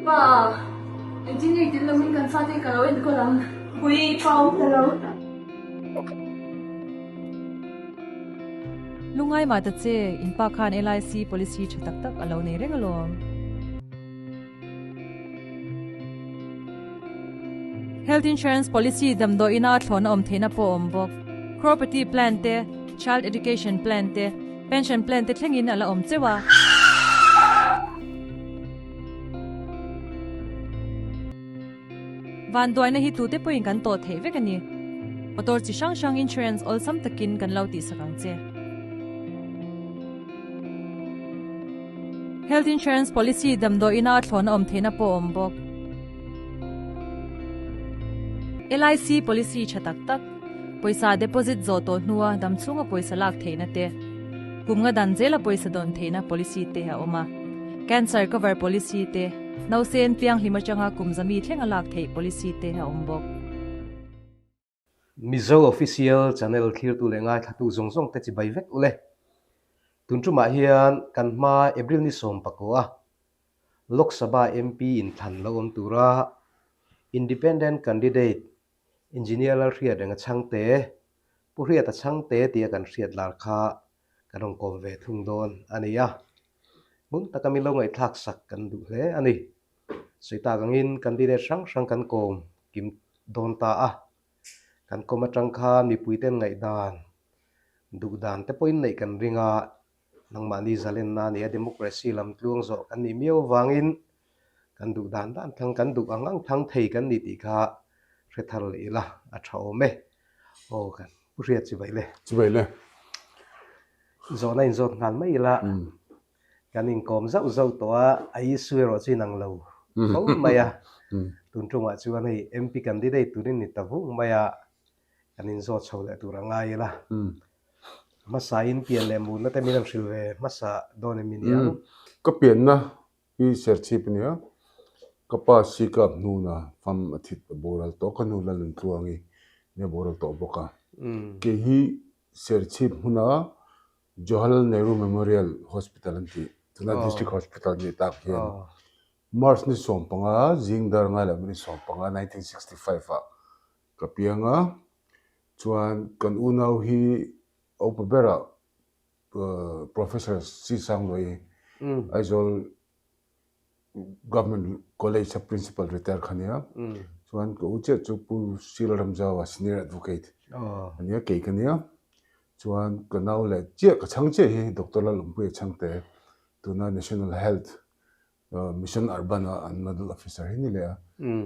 Pa, engtin nge tel loin kan fate ka lo enkawl ang? Pui, pa awm ta lo. Lungai mah ta che, in pa khan LIC policy tha tak tak a lo nei reng alawm. Health Insurance Policy damdawiina thlawhna awm theihna pawh a awm bawk. Crorepati Plan te, Child Education Plan te, Pension Plan te thlengin a la awm cheuh a. Vanduaina hi tute pawhin kan tawh theih vek a ni. Motor chi hrang hrang insurance awlsam takin kan lo tihsak ang che. Health Insurance Policy damdawiina thlawhna awm theihna pawh a awm bawk. LIC Policy tha tak tak, pawisa deposit zawh tawh hnua damchhunga pawisa lak theihna te, kum nga dan zela pawisa dawn theihna policy te a awm a. Cancer Cover Policy te, nausen pianghlim atanga kum zami thlenga lak theih policy te a awm bawk. Mizo Official Channel thlirtu leh ngaithlatu zawng zawng te chibai vek ule. Tun tumah hian kan hma April ni 14 a Lok Sabha MP inthlan lo awm tura Independent Candidate Engineer Lalhriatrenga Chhangte, Pu Hriata Chhangte tia kan hriat lar kha kan rawn kawm ve thung dawn a ni a. Hmun taka min lo ngaihthlak sak kan duh hle a ni. Sawi tak angin candidate hrang hrang kan kawm kim dawn ta a, kan kawm atang khan mipuiten ngaihdan, duhdan te pawhin neih kan ring a, nangmahni zalenna a ni a, democracy lam tluang zawh kan nih miau avangin kan duh dan dan thlang, kan duh ang ang thlang thei kan ni tih kha hre thar leh ila a tha awm e. Aw kan pu hriat chibai le. Chibai le. Zawhna inzawt nghal mai ila. Kan inkawm zauh zauh tawh a, a issue erawh chu inang lo fo mai a. Tun ṭumah chuan hei MP candidate turin ni ta vung mai a, kan inzawt chho leh tur a ngai ila. Hmasa in pian leh mutna te min han hrilh ve hmasa dawn em ni ang? Ka pianna hi Serchhip a nia, ka pa Sikap hnuna fam a thit a boral tawh, ka nu Lalnuntluangi nia boral tawh bawk a. Kei hi Serchhip hmuna Jawaharlal Nehru Memorial Hospital an tih, tuna District Hospital nih tak hian March ni 15, zing dar ngai leh minute 15, 1965 ah ka piang a, chuan kan unau hi a upa berah Professor C Sangluai Aizawl Government College a Principal retire kha nia, chuan ka u chiah chu Pu Srila Ramzau-a Senior Advocate a nia, kei ka nia, chuan ka nau leh chiah ka chhang chiah hi Doctor Lalawmpuia Chhangte tuna National Health Mission Urban a an Nodal Officer hi ni leh a,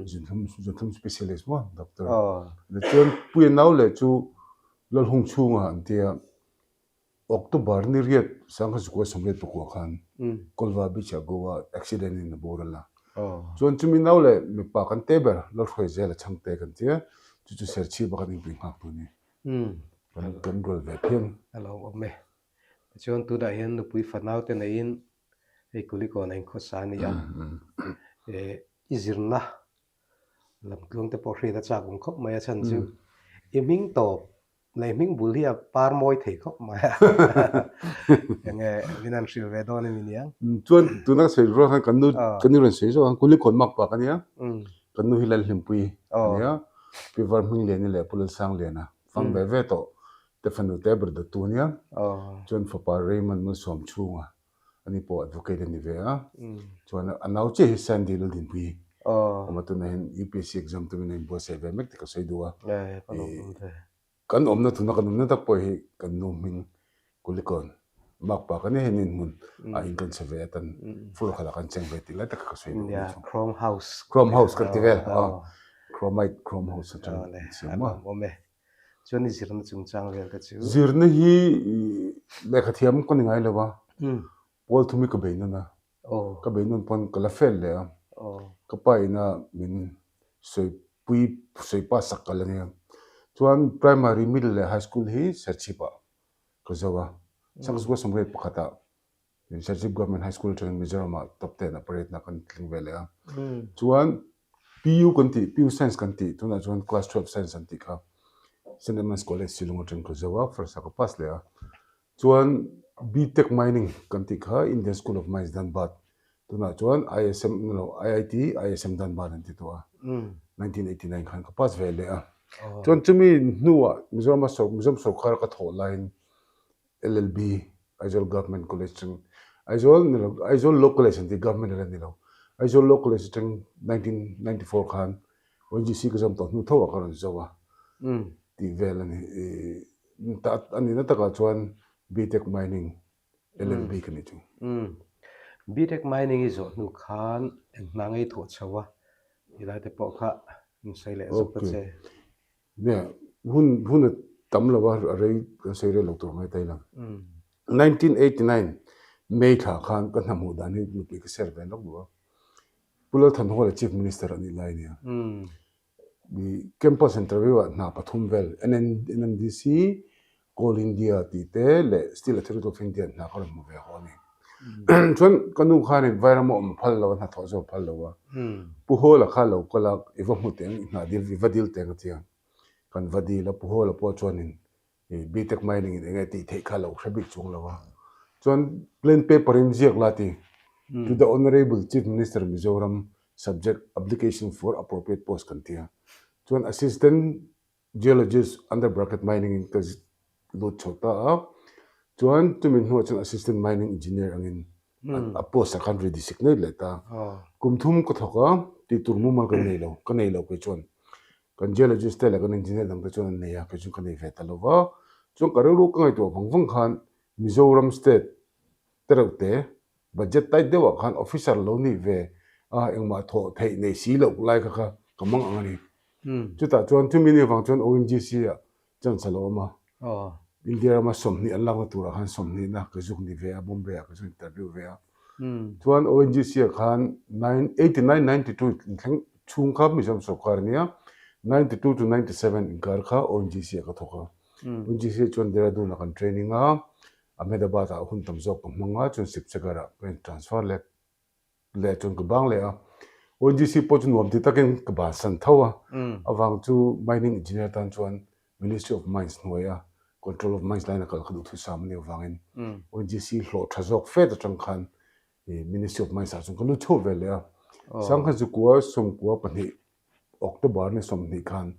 zunthum zunthum Specialist maw Doctor chuan Puia nau leh chu Lalhung chhunga an tia. October ni riat 1988 khan Kolva Beach ah Goa accident in a boral a. Chuan chumi nau leh mipa kan te ber Lalhruai zel a chhangte kan ti a, chu chu Serchhip a kan inpui nghak tu ni. Kan kan rual ve phian. A lo awm e. Tichuan tunah hian nupui fanau te neiin hei Kulikawn a inkhawsa a ni a. I zirna lamtluang te pawh hriat a chak awm khawp mai a chhan chu i hming tawp Lei hming bul hi a par mawi thei khawp mai a, enge min han hrilh ve dawn emi niang? Chuan tuna ka sawi rual khan kan nu kan nu rawn sawi zawk ang, Kulikawn mak pa ka nia, kan nu hi Lalhlimpui a nia, Pi Var Hmingliani leh Pu Lalsangliana fang ve ve tawh te fanu te ber dawttu a nia, chuan fapa Raymond Malsawm chhunga Ani pawh advocate a ni ve a, chuan a nau chiah hi Sandy Laldinpuii awm a, tunah hian UPSC exam tumin a inbuatsaih ve mek tih ka sawi duh a. Kan awmna tuna kan awmna tak pawh hi kan nu hming Kulikawn Makpa kan ni hian inhmun a in kan chhe ve a, tan fur khatah kan cheng ve tih lai tak kha ka sawi duh a ni chu. Chrome House. Chrome House kan ti vel, Chromite Chrome House atang an siam a. Chuan i zirna chungchang vel te chu? Zirna hi lehkha thiam ka ni ngai lo a, pawl thum hi ka bei nawn a, ka bei nawn pawn ka la fail leh a, ka pa ina min sawipui sawipa sak ka la nia. Chuan primary, middle leh high school hi Serchhip ah ka zo a, Sangzua sawmriat pakhat ah Serchhip Government High School atangin Mizoram ah top ten ah pariat na kan tling ve leh a. Chuan PU kan tih, PU Science kan tih, tunah chuan Class 12 Science an tih kha St. Edmunds College Shillong atangin ka zo a, first ah ka pass leh a. Chuan BTech Mining kan tih kha Indian School of Mines Dhanbad. Tunah chuan ISM ni lo IIT ISM Dhanbad an ti tawh a. 1989 khan ka pass ve leh a. Chuan chumi hnuah Mizorama Mizoram sorkar ka thawh laiin LLB Aizawl Government College atang Aizawl ni lo Aizawl Law College an ti Government ala ni lo Aizawl Law College atang 1994 khan ONGC ka zawm tawh hnu tho ah ka rawn zo a tih vel a ni a nihna takah chuan BTech Mining LLB ka ni chu. BTech Mining i zawh hnu khan eng hna ngei thawh chho a ti lai te pawh kha in sawi leh zawk ta che. Nia, hun hun a tam lo a, a rei kan sawi rei lo tur ngai ta ila. 1989 May thla khan ka hna hmuh dan hi nupui ka share ve lawk duh a. Pu Lalthanhawla Chief Minister a nih lai nia. Campus interview ah hna pathum vel NMDC, Coal India tih te leh Steel Authority of India hna ka rawn hmu ve haw a ni. Chuan ka nu khanin Vairama awm a phal lo a, hnathawh zawk a phal lo a. Pu Hawla kha lo kal a, i va hmu teng, i hna dil, i va dil teng a tia. Kan va dil a, Pu Hawla pawh chuanin BTech mining in enge tih theih kha lo hre bik chung lo a. Chuan plain paper in ziak la ti, To the Honourable Chief Minister Mizoram subject application for appropriate post kan ti a. Chuan Assistant Geologist under bracket mining in ka lut chho ta a. Chuan chumi hnuah chuan Assistant Mining Engineer angin a post ah khan redesignate leh ta. Kum thum ka thawk a, tih tur mumal kan nei lo, ka nei lo kei chuan. Kan geologist te leh kan engineer dang te chuan an nei a, kei chuan ka nei ve ta lo va. Chuan ka rilru ka ngaihtuah vang vang khan Mizoram state te reuh te budget tight deuh ah khan officer lo nih ve a engmah thawh theih nei si loh lai kha kha ka mang ang a ni. Chutah chuan chumi ni avang chuan ONGC ah chance a lo awm a. India rama 20 an lakna turah khan 20 na ka zuk ni ve a, Bombay ah ka zuk interview ve a. Chuan ONGC ah khan 89 92 inthleng chhung kha Mizoram sorkar a nia, 92 to 97 inkar kha ONGC ah ka thawk a. ONGC ah chuan Dehradun ah kan training a, Ahmedabad ah hun tam zawk ka hmang a, chuan Sibsagar ah ka in transfer leh leh chuan ka bang leh a. ONGC pawh chu nuam ti takin ka bansan tho a, avang chu mining engineer tan chuan Ministry of Mines hnuaia Control of Mines line a kal kha duhthusam a nih avangin ONGC hlawh tha zawk fet atang khan Ministry of Mines ah chuan ka lut chho ve leh a. Sangha Zukua 12 October ni 20 khan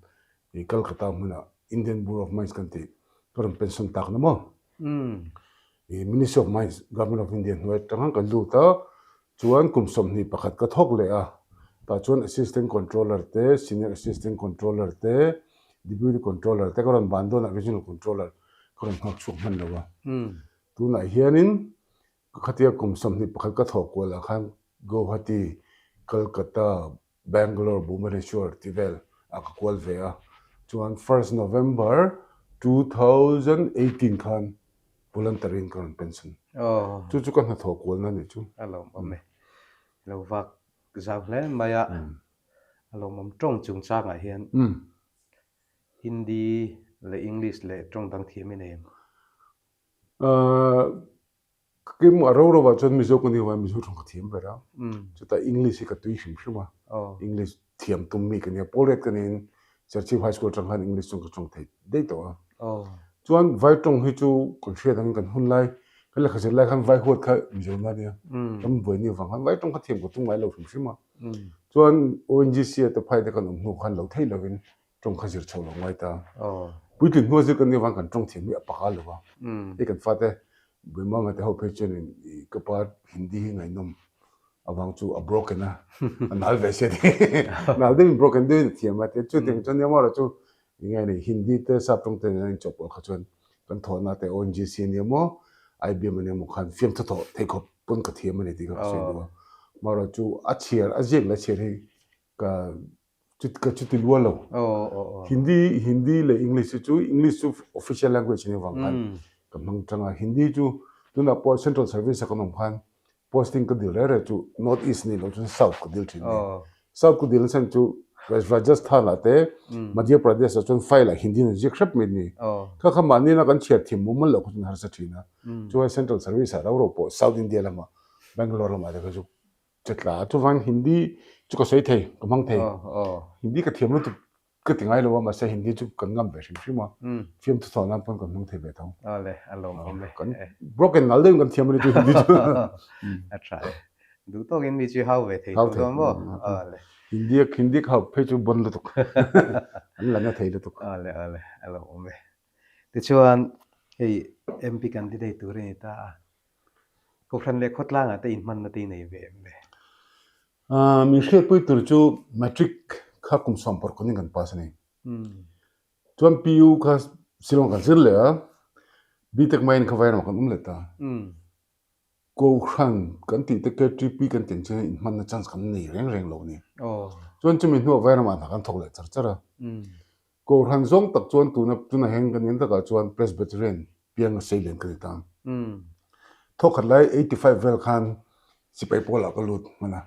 Calcutta hmunah Indian Bureau of Mines kan tih ka rawn pension tak na maw? Ministry of Mines, Government of India hnuai atang khan ka lut a, chuan kum 21 ka thawk leh a, tah chuan Assistant Controller te, Senior Assistant Controller te, Deputy Controller te ka rawn ban dawn a, Regional Controller ka rawn nghak chhuak hman lo a. Tunah hianin khatia kum 21 ka thawk kual ah khan Guwahati, Calcutta, Bangalore, Bhubaneswar tih vel ah ka kual ve a, chuan first November 2018 khan voluntary in ka rawn pension. Chu chu ka hnathawh kualna a nih chu. A lawmawm e. Lo vak zau hle mai a, a lawmawm tawng chungchangah hian Hindi leh English leh tawng dang thiam i nei em? Keimah ro ro ah chuan Mizo ka ni ho a, Mizo tawng ka thiam ber a. Chutah English hi ka tui hrim hrim a, English thiam tum mi ka nia. Paul Red ka niin Serchhip High School atang khan English chuan ka tawng thei daih tawh a. Chuan vai tawng hi chu kan hriat angin kan hun lai, kan lehkha zir lai khan vai huat kha Mizo na nia. Kan buai ni avang khan vai tawng kha thiam ka tum ngai lo hrim hrim a. Chuan ONGC a te phai te kan awm hnu khan lo thei lovin tawng kha zir chho lo ngai ta. Puitling hnua zir kan nih avang kan tawng thiam hi a paka lo va. Hei kan fate Buimanga te ho phei chuanin i ka pa Hindi hi ngaihnawm avang chu a broken a, a nal ve sia ti. Nal deuhin broken deuhin a thiam a tia. Chutiang chuan nia chu eng nge ni Hindi te sap tawng te nen a inchawhpawlh kha chuan kan thawhna te ONGC a nia maw, IBM a nia maw khan fiamthu thawh thei khawp pawn ka thiam a ni tih kha ka sawi duh a. Amaherawhchu a chhiar a ziak leh a chhiar hi ka ka chuti lua lo. Hindi Hindi leh English hi chu English chu official language a nih avang khan ka hmang tang a. Hindi chu tunah pawh central service a kan awm khan posting ka dil reh reh chu North East nih loh chuan South ka dil thin a ni. South ka dil nachhan chu Rajasthan ah te Madhya Pradesh ah chuan file ah Hindi in an ziak hrep mai a ni. Kha kha mahni na kan chhiar thiam mumal loh kha chuan harsa thin a. Chuan central service ah rau rau pawh South India lamah Bangalore lamah te kha chu Che tla chuvan Hindi chu ka sawi thei, ka hmang thei. Hindi ka thiam lutuk ka ti ngai lo a, mahse Hindi chu kan ngam ve hrim hrim a, fiamthu thawh nan pawn kan hmang thei ve tho. Awle, a lawm awm e. Kan broken nal deuhin kan thiam a ni chu Hindi chu. A tha e. Duh tawkin mi chu hau ve thei tho dawn maw? Awle. Hindi Hindi ka hau phei chu bon lutuk. An la na thei lutuk. Awle awle a lo awm e. Tichuan hei MP candidate tur i ni ta a. Kohhran leh khawtlangah te inhmanna te i nei ve em le? Min hriatpui tur chu matric kha kum sawmpawrh kawnin kan pass a ni. Chuan PU kha Shillong kan zir leh a, BTech maiin kha Vairamah kan awm leh ta. Kohhran kan tih te KTP kan tih ang chuan inhmanna chance kan nei reng reng lo a ni. Chuan chumi hnuah Vairamah hna kan thawk leh char char a. Kohhran zawng tak chuan tuna tuna heng kan in takah chuan Presbyterian pianga seilian ka ni ta. Thawkhat lai 85 vel khan sipai pawlah ka lut hman a.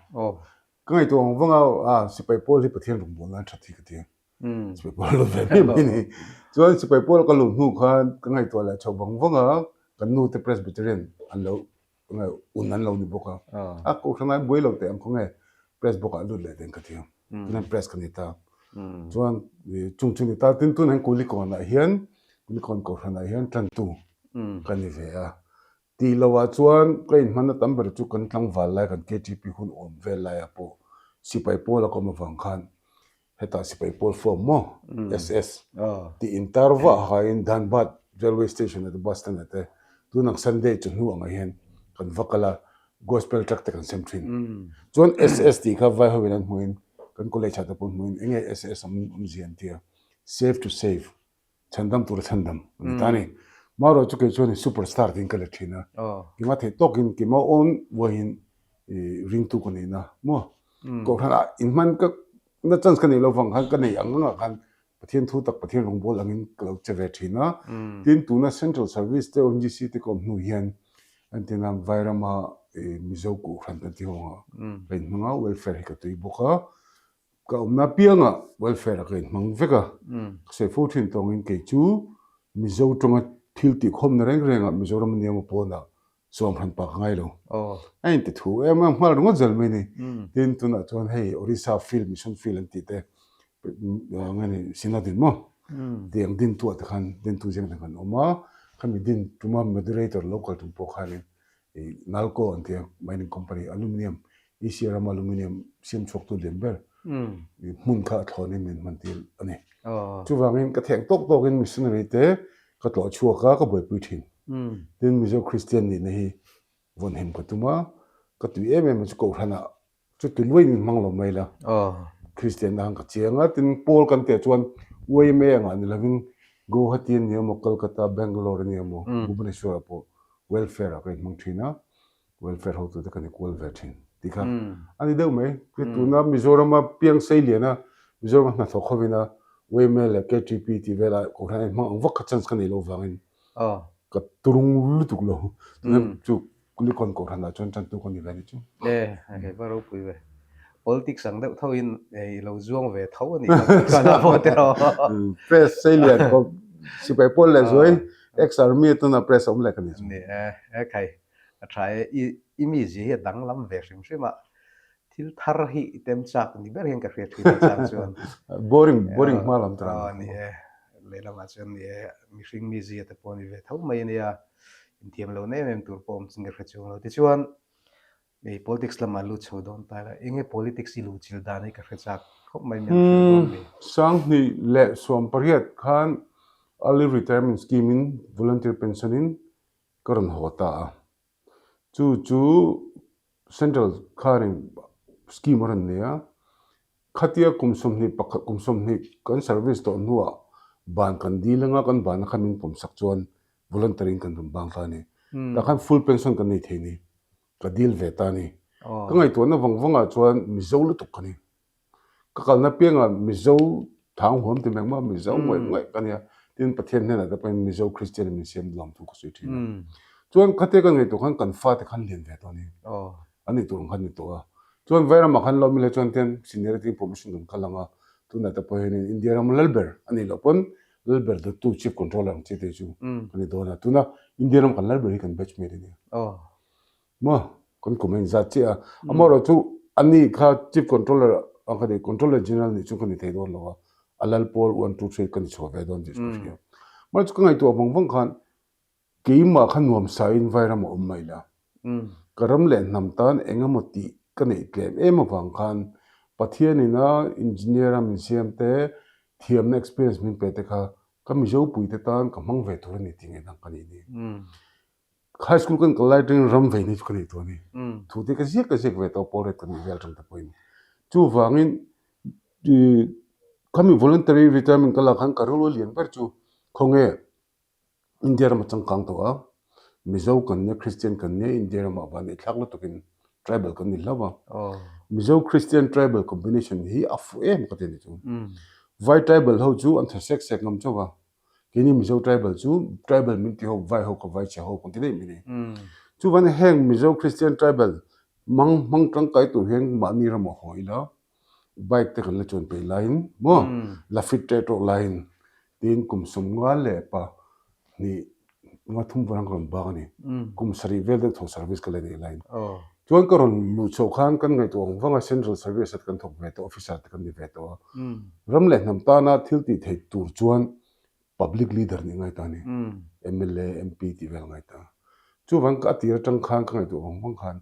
Ka ngaihtuah ang vang a, a sipai pawl hi Pathian rawngbâwl nan ṭhat hi ka ti a. Sipai pawl a lut ve mai mai ni. Chuan sipai pawl ka luh hnu khan ka ngaihtuah leh chho vang vang a, kan nu te Presbyterian an lo un an lo ni bawk a. A kohhran ai buai lo teh ang khawnge Pres bawkah a lut leh teh ang ka ti a. Tunah Pres ka ni ta. Chuan chung chu ni ta, tin tunah hian Kulikawnah hian Kulikawn kohhranah hian ṭantu ka ni ve a. Tih lohah chuan ka inhmanna tam ber chu kan tlangval lai kan KTP hun awm vel laiah pawh sipai pawl a kawm avang khan hetah sipai pawl form maw SS tih intar vah hain Dhanbad railway station ah te bus stand ah te tun ang Sunday chawhnu angah hian kan va kal a gospel track te kan sem thin. Chuan SS tih kha vai hoin an hmuhin kan college ah te pawh an hmuhin enge SS awmzia an ti a save to save Chhandam tura chhandam a ni ta a ni. Marawh chu kei chuan super star tiin ka let thin a. Kima theih tawkin kima awn uaiin ringtu ka nei na maw. Kohhran ah inhman ka na chance ka nei lo vang khan ka nei ang ang ah khan Pathian thu tak Pathian rawngbâwl angin ka lo che ve thin a. Tin tuna Central Service te ONGC te ka awm hnu hian entirna Vairama Mizo Kohhran kan tih ho ang ah ka inhmang a, welfare hi ka tui bawk a. Ka awmna piangah welfare ah ka inhmang vek a, ka sawi fo thin tawngin kei chu Mizo tawnga thil tihkhawmna reng rengah Mizoram a nia maw pawnah chuang hran pah ka ngai lo. A inti thu em a, nghal ringawt zel mai ni. Tin tunah chuan hei Orissa field, Mission field an tih te nge ni Synod in maw tih ang dintuah te khan dintu zeng te khan awm a, khami din tuma moderator lo kal tum pawh khanin Nalco an ti a, mining company, aluminium, Asia rama aluminium siam chhuaktu lian ber hmun kha a thlawnin min hman tir a ni. Chuvangin ka theng tawk tawkin missionary te ka tlawh chhuak a, ka buaipui thin. Tin, Mizo Kristian nihna hi vawnhim ka tum a, ka tui em em a chu Kohhranah Chu ti luai min hmang lo mai la. Kristian na han ka chiang a, tin Paul kan tih ah chuan YMA angah ni lovin Guwahati a ni emaw, Kolkata, Bangalore a ni emaw, Bhubaneswar ah pawh welfare ah ka inhmang thin a, welfare hotute ka ni kual ve thin tih kha a ni deuh mai. Tuna Mizorama piang sei lian a, Mizorama hnathawk hovin a YMA leh KTP tih velah kohhran a inhmang ang vak kha chance ka nei loh vangin ka turung lutuk lo. Tuna chu Kulikon kohhran ah chuan tantu ka ni ve ni chu. E, hei va ropui ve. Politics ang deuh tho in i lo zuang ve tho a nih kha kan a pawh tiraw. Press Seilian kawp sipai pawl leh zuai ex army atana press a awm leh ka ni chu. Ni e, e khai a tha e, i i mizia hi a danglam ve hrim hrim a, thil thar hi i tem chak ni ber hian ka hria thin a chang chuan. Boring, boring hma lam tur a ni. Ni e, lehlamah chuan ni e, mihring mizia te pawh a ni ve tho mai a nia. Inthiam lo em em tur pawh awm chin ka hre chuang lo. Tichuan, hei politics lamah lut chho dawn ta ila, enge politics i luh chil dan hi ka hre chak khawp mai miang hrilh dawn mi. Sanghnih leh 18 khan Early Retirement Scheme in Volunteer Pension in ka rawn haw ta a. Chu chu Central khanin scheme a rawn nei a, khatia kum 21 kum 20 kan service tawh hnuah ban kan dil anga kan bana kha min pawmsak chuan voluntary in kan rawn bang ta a ni. Tah khan full pension kan nei thei ni, ka dil ve ta a ni. Ka ngaihtuahna vang vangah chuan Mizo lutuk ka ni. Ka kalna piangah Mizo thang huam ti mek mah Mizo ngaih ngaih ka nia. Tin Pathian hnenah te pawhin Mizo Kristian in min siam duh ang thu ka sawi thin a. Chuan khate kan ngaihtuah khan kan fate khan lian ve tawh a ni. An nih tur ang khan ni tawh a. Chuan Vairamah khan lo mile chuan tian seniority promotion kan kal ang a. Tunah te pawh hianin India ram lal ber a nih loh pawn lal ber dawttu chief controller ang chi te chu kan ni dawn a. Tuna India ram kan lal ber hi kan batchmate a nia. Maw kan kum a inzat chiah a. Amaherawh chu ani kha chief controller ang kha ni controller general nih chu ka ni thei dawn lo a. A lal pawl one two three ka ni chhuah ve dawn tih chu ka hria. Mahse chu ka ngaihtuah vang vang khan keimah kha nuamsa in Vairam a awm mai la. Ka ram leh hnam tan eng emaw tih ka neih tlem em avang khan Pathianin a engineer a min siam te, thiamna experience min pe te kha ka Mizo puite tan ka hmang ve tur a ni tih ngaihdan ka nei ni. High school kan kal lai atangin ram vei ni chu ka nei tawh a ni. Thu te ka ziak ka ziak ve tawh pawl ret ka nih vel atang te pawhin. Chuvangin khami voluntary retirement ka lak khan ka rilru lian ber chu khawnge India ram a changkang tawh a, Mizo kan nia Christian kan nia India ramah van ei thlak lutukin tribal kan ni hlauh a. Mizo Christian tribal combination hi a fuh em ka ti a ni chu. Vai tribal ho chu an tha sek sek ngam chauh a, keini Mizo tribal chu tribal min ti ho vai ho ka vai chhe ho kan ti daih mai a ni. Chuvangin heng Mizo Christian tribal mang hmang tangkai tur hian mahni ramah haw ila bike te kan la chuan peih laiin maw la fit teh tawh laiin tiin kum sawmnga leh pa hnih nga thum vang ka rawn bak a ni kum sarih vel deuh tho service ka la neih laiin chuan ka rawn luh chhoh khan kan ngaihtuah ang vang a central service ah te kan thawk ve tawh officer te kan ni ve tawh a ram leh hnam tana thil tih theih tur chuan public leader nih ngai ta a ni mla mp tih vel ngai ta chuvang ka a tir atang khan ka ngaihtuah vang vang khan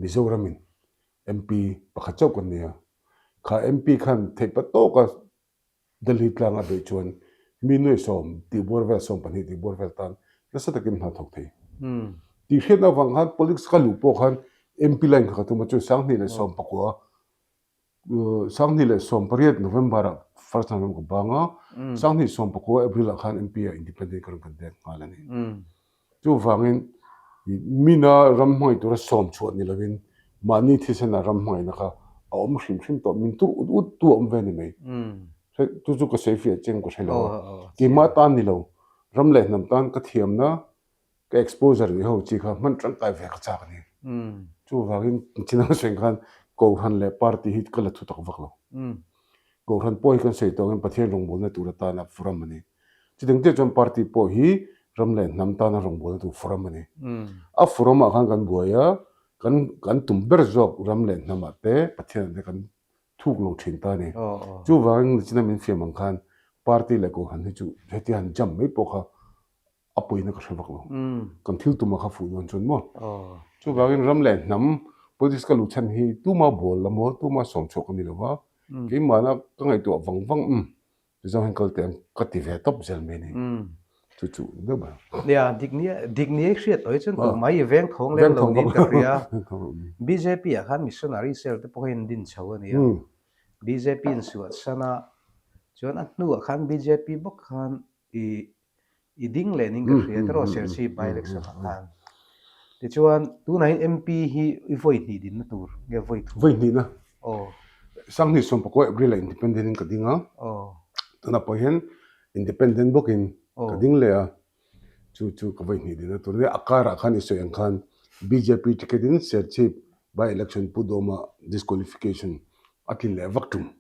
Mizoramin MP pakhat chauh kan nei a, kha MP khan theihpa tawka Delhi tlang a beih chuan mi nuaihsawm tihbuar vel 12 tihbuar vel tan nasa takin hna thawk thei. Tih hriatna avang khan politics ka luh pawh khan MP line kha ka tum a, chuan 2019 2018 November ah first time ka bang a, 2019 April ah khan MP ah independent ka rawn kan dek nghal a ni. Chuvangin mina ram hmangaih tura sawm chhuah ni lovin mahni thisena ram hmangaihna kha a awm hrim hrim tawh, min tur ut ut tu a awm ve ni mai. Chu chu ka sawi fiah chiang ka hre lo a, keimah tan ni lo, ram leh hnam tan ka thiamna, ka exposure ni ho chi kha hman tangkai ve ka chak a ni. Chuvangin chinang sawi khan Kohhran leh party hi ka la thu tak vak lo. Kohhran pawh hi kan sawi tawh angin Pathian rawngbawlna tur atana forum a ni. Chutiang chiah chuan party pawh hi ram leh hnam tana rawngbawlna tur forum a ni. A forum ah khan kan buai a, kan kan tum ber zawk ram leh hnam ah te Pathian ah te kan thuk lo thin ta a ni. Chuvangin nichina min fiam ang khan party leh kohhran hi chu hetia han jump mai pawh kha a pawina ka hre vak lo. Kan thil tumah kha fuh dawn chuan maw. Chuvangin ram leh hnam politics ka luh chhan hi tuma bawl la maw, tuma sawm chhuah ka ni lo va, keimahna ka ngaihtuah vang vang umm Mizo hian kal teh ang ka ti ve tawp zel mai a ni. Chu chu deuh ber. Nia, dik nia, dik nia i hriat tawh hi chuan tum mai i veng thawng lem lo niin ka hria. Bjp ah khan missionary cell te pawh hi an din chho a nia. Bjp in suahsan a, chuan a hnuah khan bjp bawk khan i I ding leh ning ka hria tiraw Serchhip by election ah khan. Tichuan tunah hian MP hi i vawi hnih dinna tur nge vawi thum? Vawi hnihna. Aw. Sanghnih sawmpakua April ah independent in ka ding a. Aw. Tunah pawh hian independent bawkin ka ding leh a. Chu chu ka vawi hnih dinna tur nia. A karah khan i sawi ang khan bjp ticket in Serchhip by election Pu Dawma disqualification a tlin leh vak tum.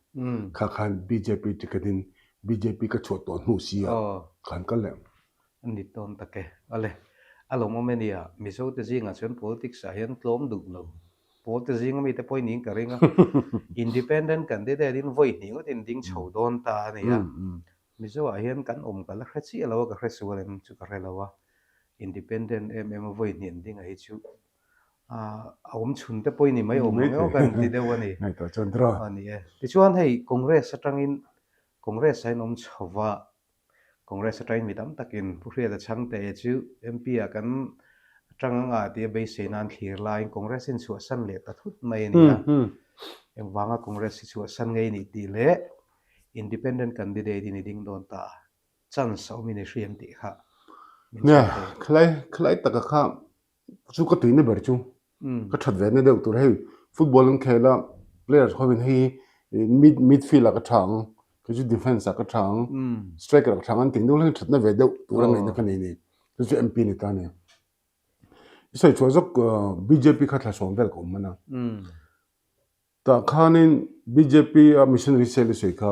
Kha khan bjp ticket in Bjp ka chhuah tawh hnu si a, ka han kal leh. A ni tawn tak e. Ale, a lawmawm e nia, Mizo te zingah chuan politics ah hian tlawm duh lo. Pawl te zinga mite pawhin niin ka ring a. Independent candidate in vawi hnih ngawt in ding chho dawn ta a nia. Mizo ah hian kan awm ka la hre chiah lo a, ka hre sual em chu ka hre lo a. Independent em em a vawi hnih an ding a hi chu a awm chhun te pawhin ni mai awm ang emaw kan ti deuh a ni. Ngaihtuah chuan tiraw? A ni e. Tichuan hei Congress atangin Congress ah in awm chho va, Congress atangin mi tam takin Pu Hriata Chhangte chu MP ah kan tang anga tia beisei nan thlir laiin Congress in chhuahsan leh ta thut mai a ni a. Engvanga Congress hi chhuahsan ngei nih tih leh Independent candidate in i ding dawn ta a. Chance a awmin i hriam tih kha min chhan thei. Nia, khalai khalai taka kha chu ka tuina ber chu ka that ve na deuh tur hei football an khel a players hovin hei mid midfield ah ka tha ang kei chu defence ah ka tha ang striker ah ka tha ang an tih deuh hlek that na ve deuh tur a ngaihna ka nei ni chu chu MP ni ta a ni i sawi chhuah zawk bjp kha thla sawm vel ka awm hman a Tah khanin bjp a missionary cell i sawi kha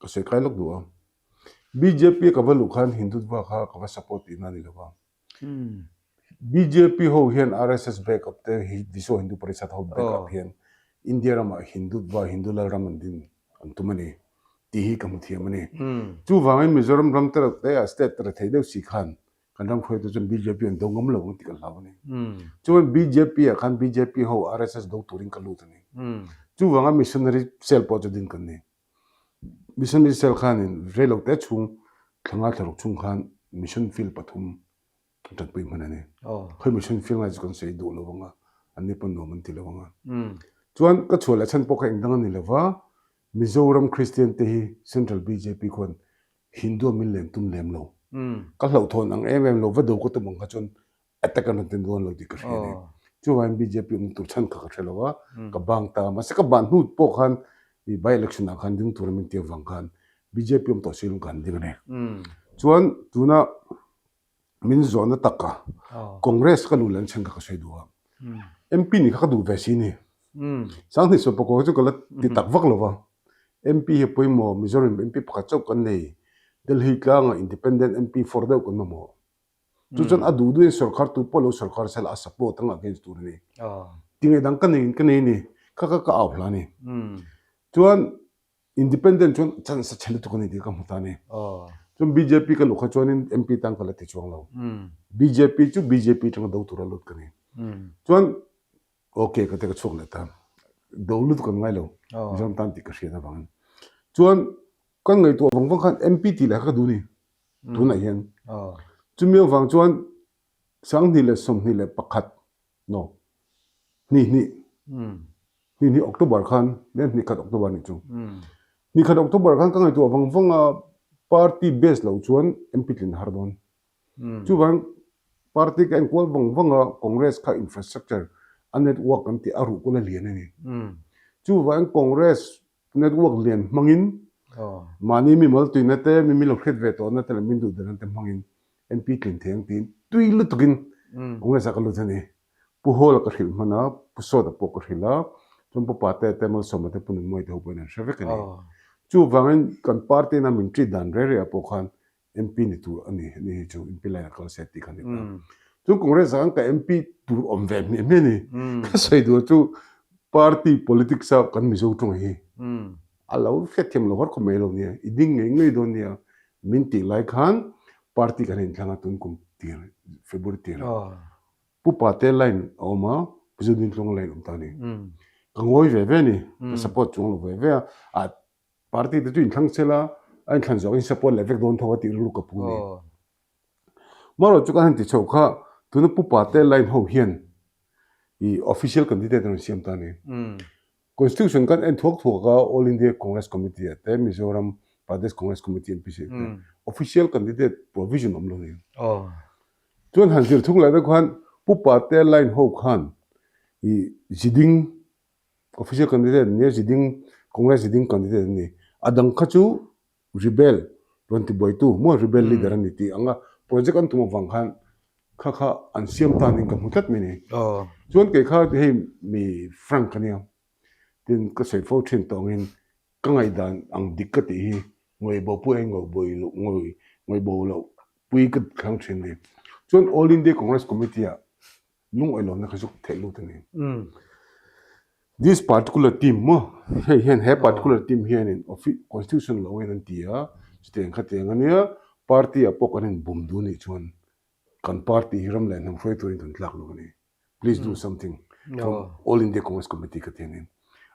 ka sawi kai lawk duh a. Bjp a ka va luh khan Hindutva kha ka va support tihna a ni lo va. Bjp ho hian RSS back up te Vishwa Hindu Parishad ho back up hian India ramah Hindutva, Hindu lal ram an din an tum a ni tih hi ka hmu thiam a ni. Chuvangin Mizoram ram te reuh te ah state rethei deuh si khan. Kan ram hruaitu chuan bjp an do ngam lo ang tih ka hlau a ni. Chuan bjp ah khan bjp ho RSS do turin ka lut a ni. Chuvanga missionary cell pawh chu din kan ni. Missionary cell khanin reilo te chhung thlanga thlaruk chhung khan mission field pathum kan tanpui hman a ni. Khawi mission field ngai chu kan sawi duh lo ang a, anni pawn nuam an ti lo ang a. Chuan ka chhuah leh chhan pawh kha engdang a ni lo va, Mizoram Kristian te hi Central bjp khuan Hindu a min lem tum lem lo. Ka hlauhthawn ang em em lo, va do ka tum ang kha chuan attack an rawn ti dawn lo tih ka hria a ni. Chuvangin bjp awm tur chhan kha ka hre lo a, ka bang ta a. Mahse ka ban hnu pawh khan i by election ah khan ding tura min ti avang khan bjp awm tawh si lung ka han ding a ni. Chuan tuna min zawhna taka Congress ka luh leh an chhan kha ka sawi duh a. MP nih kha ka duh ve si ni. Sanghnih Sawpakua chu ka la ti tak vak lo va. MP hi pawimawh Mizoram MP pakhat chauh kan nei. Delhi tlangah Independent MP for deuh kan mamawh. Chu chuan a duh duhin sorkar tu pawh lo sorkar sela a support anga against tur a ni. Tingaih dang ka nei ka nei a ni. Kha kha ka au hla a ni. Chuan Independent chuan chance a chhe lutuk a ni tih ka hmu ta a ni. Chuan bjp ka luh kha chuanin MP tan ka la ti chuang lo. Bjp chu bjp atanga do tura lut ka ni. Chuan ok ka ti ka chhuak leh ta. Do lutuk an ngai lo. Mizoram tan tih ka hriat avangin. Chuan kan ngaihtuah vang vang khan MP tih leh kha ka duh a ni. Tunah hian. Chumi avang chuan 2021 no hnih hnih hnih hnih October khan ne hnih khat October nih chu hnih khat October khan ka ngaihtuah vang vang a party base lo chuan MP tlin a har dawn chuvang party ka enkual vang vang a Congress kha infrastructure a network kan tih a ruh kual a lian a ni chuvang Congress network lian hmangin mahni mi mal tuina te mi mi lo hriat ve tawhna te leh min duh dan te hmangin MP tlin thei ang tiin tui lutukin Congress ah ka lut a ni. Pu Hall ka hrilh hman a, Pu Sawta pawh ka hrilh a, chuan Pu Pate te, Malsawma te, Pu Nunmawii te ho pawhin an hre vek a ni. Chuvangin kan party ina min treat dan rei rei ah pawh khan MP ni tur a ni, ni hi chu MP line ah kal se tih kha a ni ta. Chuan Congress ah khan ka MP tur awm ve hmiah hmiah a ni. Ka sawi duh chu party politics a kan Mizo tawng hi a lo hriatthiam lo har khawp mai lo nia, i ding ngei ngei dawn nia min tih lai khan party kan inthlang a tun kum tir February tir ah Pu Pate line a awm a, Pu Zodintluanga line a awm ta a ni. Ka ngawi ve ve a ni, ka support chuang lo ve ve a, ah party te chu inthlang sel a, a inthlan zawh in support leh vek dawn tho a tih rilru ka pu a ni. Marawh chu kan han ti chho kha tuna Pu Pate line ho hian i official candidate an rawn siam ta a ni. Constitution kan en thuak thuak a, All India Congress Committee ah te, Mizoram Pradesh Congress Committee MPC ah te official candidate provision awm lo ni. Chuan han zir thung leh deuh khan Pu Pate line ho khan i ziding official candidate an ni a, ziding Congress ziding candidate an ni. A dang kha chu rebel rawn ti buaitu maw rebel leader a ni tih anga project an tum avang khan kha kha an siam tan in ka hmu tlat mai ni. Chuan kei kha hei mi frank a nia tin ka sawi fo thin tawh angin ka ngaihdan ang dik ka tih hi ngawi bo pui ain ngawi loh ngawi ngawi bo loh pui ka thlang thin ni. Chuan All India Congress Committee ah Lungawi lohna kha zuk theih lut a ni. This particular team maw hei hian he particular team hianin constitution lo angin an ti a, chutiang khatiang a nia party ah pawh kan inbum duh nih chuan kan party hi ram leh hnam hruai turin kan tlak lo a ni. Please do something from All India Congress Committee ka ti a ni.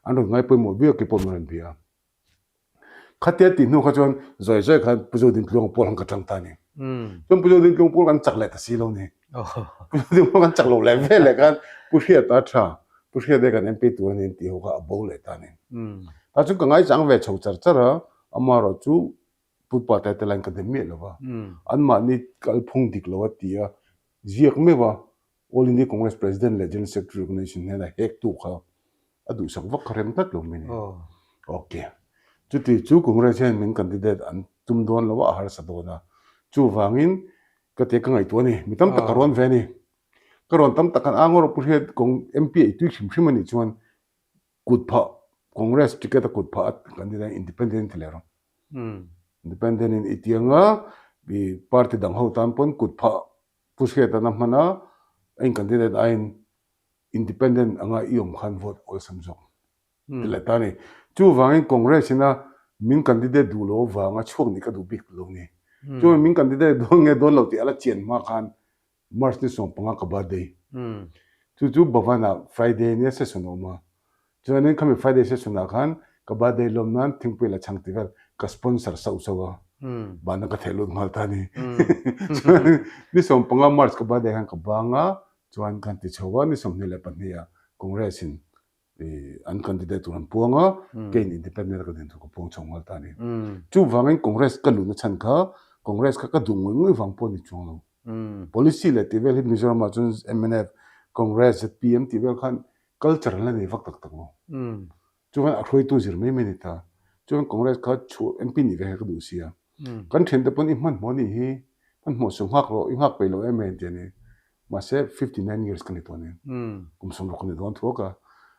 An rawn ngai pawimawh viau ke pawh min rawn bia a. Khatia tih hnu kha chuan zawi zawi khan Pu Zodintluanga pawl han ka tang ta a ni. Chuan Pu Zodintluanga pawl kan chak leh ta si lo ni. Pu Zodintluanga kan chak lo leh vel leh khan Pu Hriata tha, Pu Hriata kan MP tur a ni an tih ho kha a bo leh ta a ni. Tah chuan ka ngaichang ve chho char char a, amaherawh chu Pu Pate te lain ka dem miah lo va. Anmahni kalphung dik lo a ti a, ziak meuh a, All India Congress President leh General Secretary Organization hnena hektu kha a duhsak vak kha rem tlat lo mai ni. Ok. Chuti chu Congress hian min candidate an tum dawn lo a, a harsa dawn a. Chuvangin ka ti ka ngaihtuah a ni. Mi tam tak ka rawn ve a ni. Ka rawn tam tak khan a ngawr Pu Hriat kawng MP a i tui hrim hrim a nih chuan kut phah Congress ticket a kut phah a candidate independent ti leh rawh. Independent in i tianga i party dang ho tan pawn kut phah Pu Hriatan a hman a, a in candidate aiin independent anga i awm khan vote awlsam zawk ti leh ta a ni. Chuvangin Congress ina min candidate duh lo avanga chhuak nih ka duh bik lo ni. Chuan min candidate dawn nge dawn lo tih a la chian hma khan March ni 15 ka birthday. Chu chu Bhavan ah Friday nia session a awm a. Chuanin khami Friday session ah khan ka birthday lawm nan thingpui la chhang ti vel ka sponsor sauh sauh a. Bana ka theh lut nghal ta a ni. Chuan ni 15 March ka birthday khan ka bang a, chuan kan ti chho a, ni 22 ah Congress in an candidate tur an puang a, keiin independent a ka din tur ka puang chho nghal ta a ni. Chuvangin Congress ka luhna chhan kha Congress kha ka duh ngawih ngawih vang pawh a ni chuang lo. Policy leh tih vel hi Mizoram ah chuan mnf, Congress, zpm tih vel khan culture an la nei vak tak tak lo. Chuan a hruaitu zir mai mai a ni ta. Chuan Congress kha chhuah MP nih ve kha ka duh sia. Kan thiante pawn i hmanhmawh a nih hi, hmanhmawh suh nghak rawh, i nghak peih lo em em ti a ni. Mahse 59 years ka ni tawh a ni. Kum 60 ka ni dawn thuak a.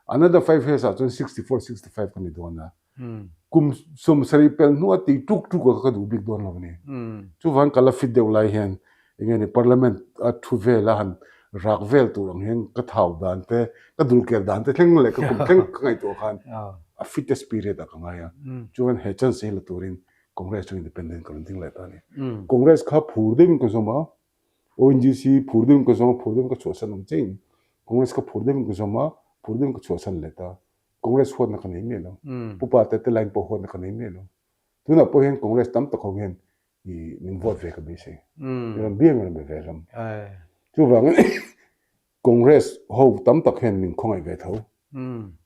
Another 5 years ah chuan 64, 65 ka ni dawn a. Kum 70 pelh hnuah tih tuk tuk a ka duh bik dawn lo a ni. Chuvang ka la fit deuh lai hian enge ni parliament a thu vel a han rak vel tur ang hian ka thau dan te, ka dulker dan te thleng leh ka kum thleng ka ngaihtuah khan a fittest period ah ka ngai a. Chuan he chance hi la turin Congress chu independent ka rawn ding leh ta a ni. Congress kha phur deuhin ka zawm a, ONGC phur deuhin ka zawm a, phur deuhin ka chhuahsan ang chiahin Congress kha phur deuhin ka zawm a, phur deuhin ka chhuahsan leh ta. Congress huatna ka nei miah lo. Pupa te te line pawh huatna ka nei miah lo. Tunah pawh hian Congress tam tak ho hian i min vote ve ka beisei. Mi rawn biak min rawn be ve hlawm. Chuvangin Congress ho tam tak hian min khawngaih ve tho.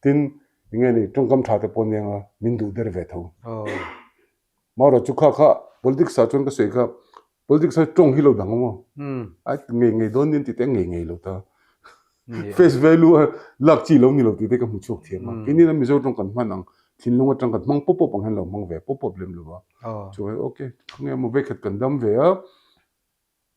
Tin, enge ni tawngkam tha te pawh aniang a, min duh der ve tho. Marawh chu kha kha politics ah chuan ka sawi kha Politics a tawng hi lo dang awm aw. A ngei ngei dawn nin tih te a ngei ngei lo ta. Face value a lak chi lo ni lo tih te ka hmu chhuak thiam a. Keini lam Mizo tawng kan hman ang thinlung atang kan hmang pawp pawp ang hian lo hmang ve pawp pawp lem lo va. Chuan ok khawnge emaw vekhat kan dam ve a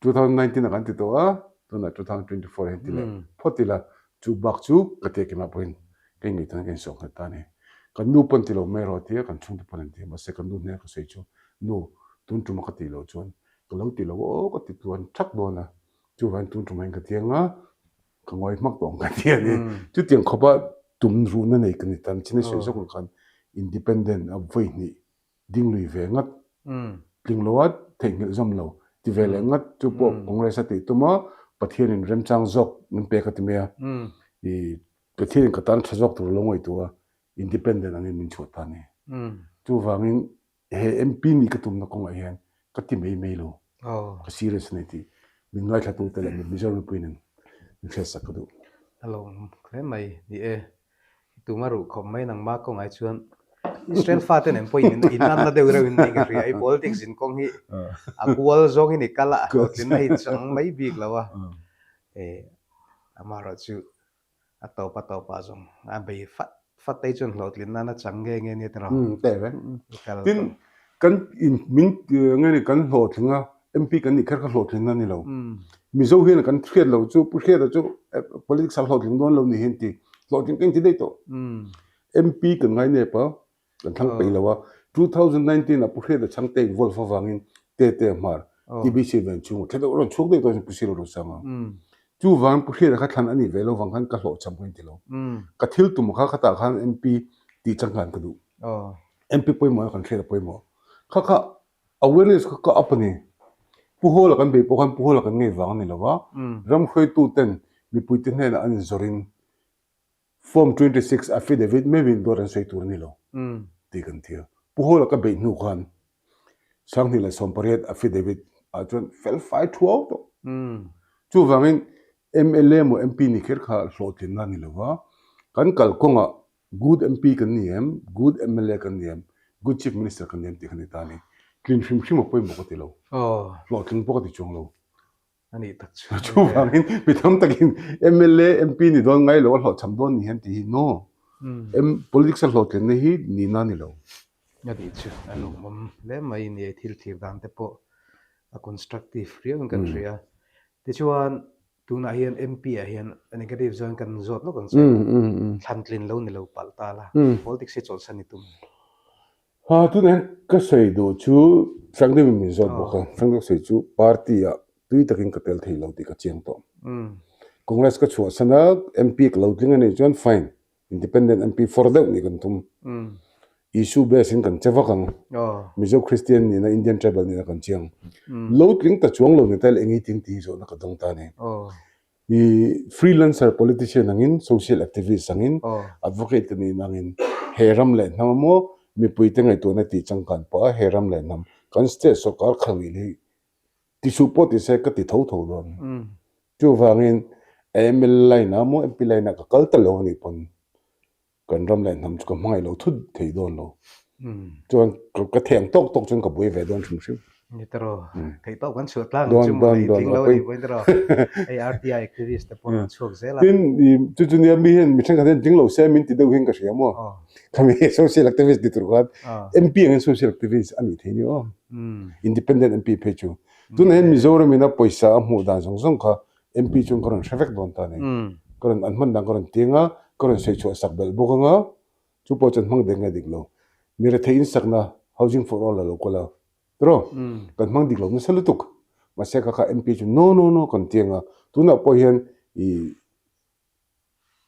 2019 ah kan ti tawh a tunah 2024 hian ti leh phawt ila chu bak chu ka tia keimah pawhin ka inngei tan ka insawh nghet ta a ni. Kan nu pawn ti lo mai rawh tia kan chhungte pawn an ti a mahse kan nu hnena ka sawi chu nu tun tuma ka tih loh chuan ka lo ti lo aw ka ti tluan thak dawn a chuvangin tun tumah hian ka ti anga ka ngawi hmak tawh ang ka ti a ni. Chutiang khawpa tum ruhna nei ka ni ta chin a sawi zawk ang khan independent a vawi hnih ding lui ve ngat tling lo a theihnghilh zawm lo ti ve leh ngat chu pawh Congress a tih tum a Pathianin remchang zawk min pek a ti mai a i Pathianin ka tan tha zawk tur a lo ngaihtuah a independent angin min chhuah ta a ni. Chuvangin he MP nih ka tumna kawngah hian ka ti mai mai lo ka serious a ni tih min ngaithlatute leh Mizoram mipui nen min hriatsak ka duh. A lawm hle mai ni e. Tuma ruh khawp mai nangmah kawngah chuan Israel fate nen pawh in in anna deuh reuh in nei ka hria. I politics in kawng hi a kual zawng in i kal a, hlawhtlinna hi chang mai bik lo a. Amaherawh chu a tawp a tawpah zawng a bei fat fat te hi chuan hlawhtlin nan a chang nge nge nia tiraw? Umm teh reng. Tin kan in min nge ni kan hlawhtling a MP kan nih kher kha hlawhtling na ni lo. Mizo hian kan hriat lo chu Pu Hriata chu politics a hlawhtling dawn lo ni hi an ti. Hlawhtling ka inti daih tawh. MP kan ngai nep a Kan thlang peih lo a, 2019 ah Pu Hriata Chhangte involve avangin Tete a hmar TBC ven chhung thla deuh a rawn chhuak daih tawh a Pu Silo Rosanga. Chuvangin Pu Hriata kha thlan a nih ve lo vang khan ka hlawhchham ka inti lo. Ka thil tum kha khatah khan MP tih changkan ka duh. MP pawimawh a kan hriat a pawimawh. Kha kha awareness kha ka up a ni. Pu Hawla kan bei pawh khan Pu Hawla kan ngei vang a ni lo va, ram hruaituten mipuite hnenah an inzawrin Form 26 affidavit meuhin dawt an sawi tur a ni lo tih kan ti a. Pu Hawla ka beih hnu khan 2018 affidavit ah chuan fel fai thuau tawh. Chuvangin mla emaw MP ni kher kha hlawhtlinna a ni lo va, kan kalkawngah good MP kan ni em, good mla kan ni em, good Chief Minister kan ni em tih kha ni ta a ni. Tlin hrim hrim a pawimawh ka ti lo, hlawhtling pawh ka ti chuang lo. A nih tak chu. Chuvangin mi tam takin mla, MP ni dawn ngai lo a hlawhchham dawn ni hian tih hi no. Politics a hlawhtlinna hi nihna a ni lo. A nih chu a lawmawm hle mai ni e, thil thlir dan te pawh a constructive riau in kan hria. Tichuan tunah hian MP ah hian a negative zawng kan zawt lawk ang che. Thlan tlin lo ni lo palh ta la, politics hi chawlhsan i tum. Ha, tunah hian ka sawi duh chu Frank deuhin min zawt bawk a, Frank deuh sawi chu party ah tui takin ka tel thei lo tih ka chiang tawh. Congress ka chhuahsan a, MP ka lo tling a nih chuan fine, independent MP for deuh nih kan tum. Issue base in kan che vak ang. Mizo Christian nihna Indian tribal nihna kan chiang. Lo tling ta chuang lo ni ta ila eng i ting tih hi zawhna ka dawng ta a ni. I freelancer politician angin, social activist angin, advocate ka nihna angin he ram leh hnam amaw mipuite ngaihtuahna tih changkan pawh a he ram leh hnam kan state sawrkar khalh ngil hi ti suh pawh ti se ka ti tho tho dawn. Chuvangin mla line ah maw MP line ah ka kal ta lo anih pawn kan ram leh hnam chu ka hmangaih lo thut thei dawn lo. Chuan ka thei ang tawk tawk chuan ka buai ve dawn hrim hrim. Ni tawh theih tawk kan chhuah tlang ang chu maw lei tling lo a nih pawhin tawh hei RTI activist te pawh an chhuak zel a. Tin chu chu nia mi hian mi thenkhat hian tling lo se min ti deuh hian ka hria maw. Khami social activist ti tur khan MP angin social activist a nih thei ni aw. Independent MP phei chu. Tunah hian Mizoram ina pawisa a hmuh dan zawng zawng kha MP chuan ka rawn hre vek dawn ta a ni. Ka rawn an hman dan ka rawn tiang a, ka rawn sawi chhuah sak belh bawk anga, chu pawh chuan hmang dek nge dik lo. Mi rethei in sakna Housing for All a lo kawl a, tiraw? Kan hmang dik lo nasa lutuk. Mahse kha kha MP chu no no no kan tiang a, tunah pawh hian ih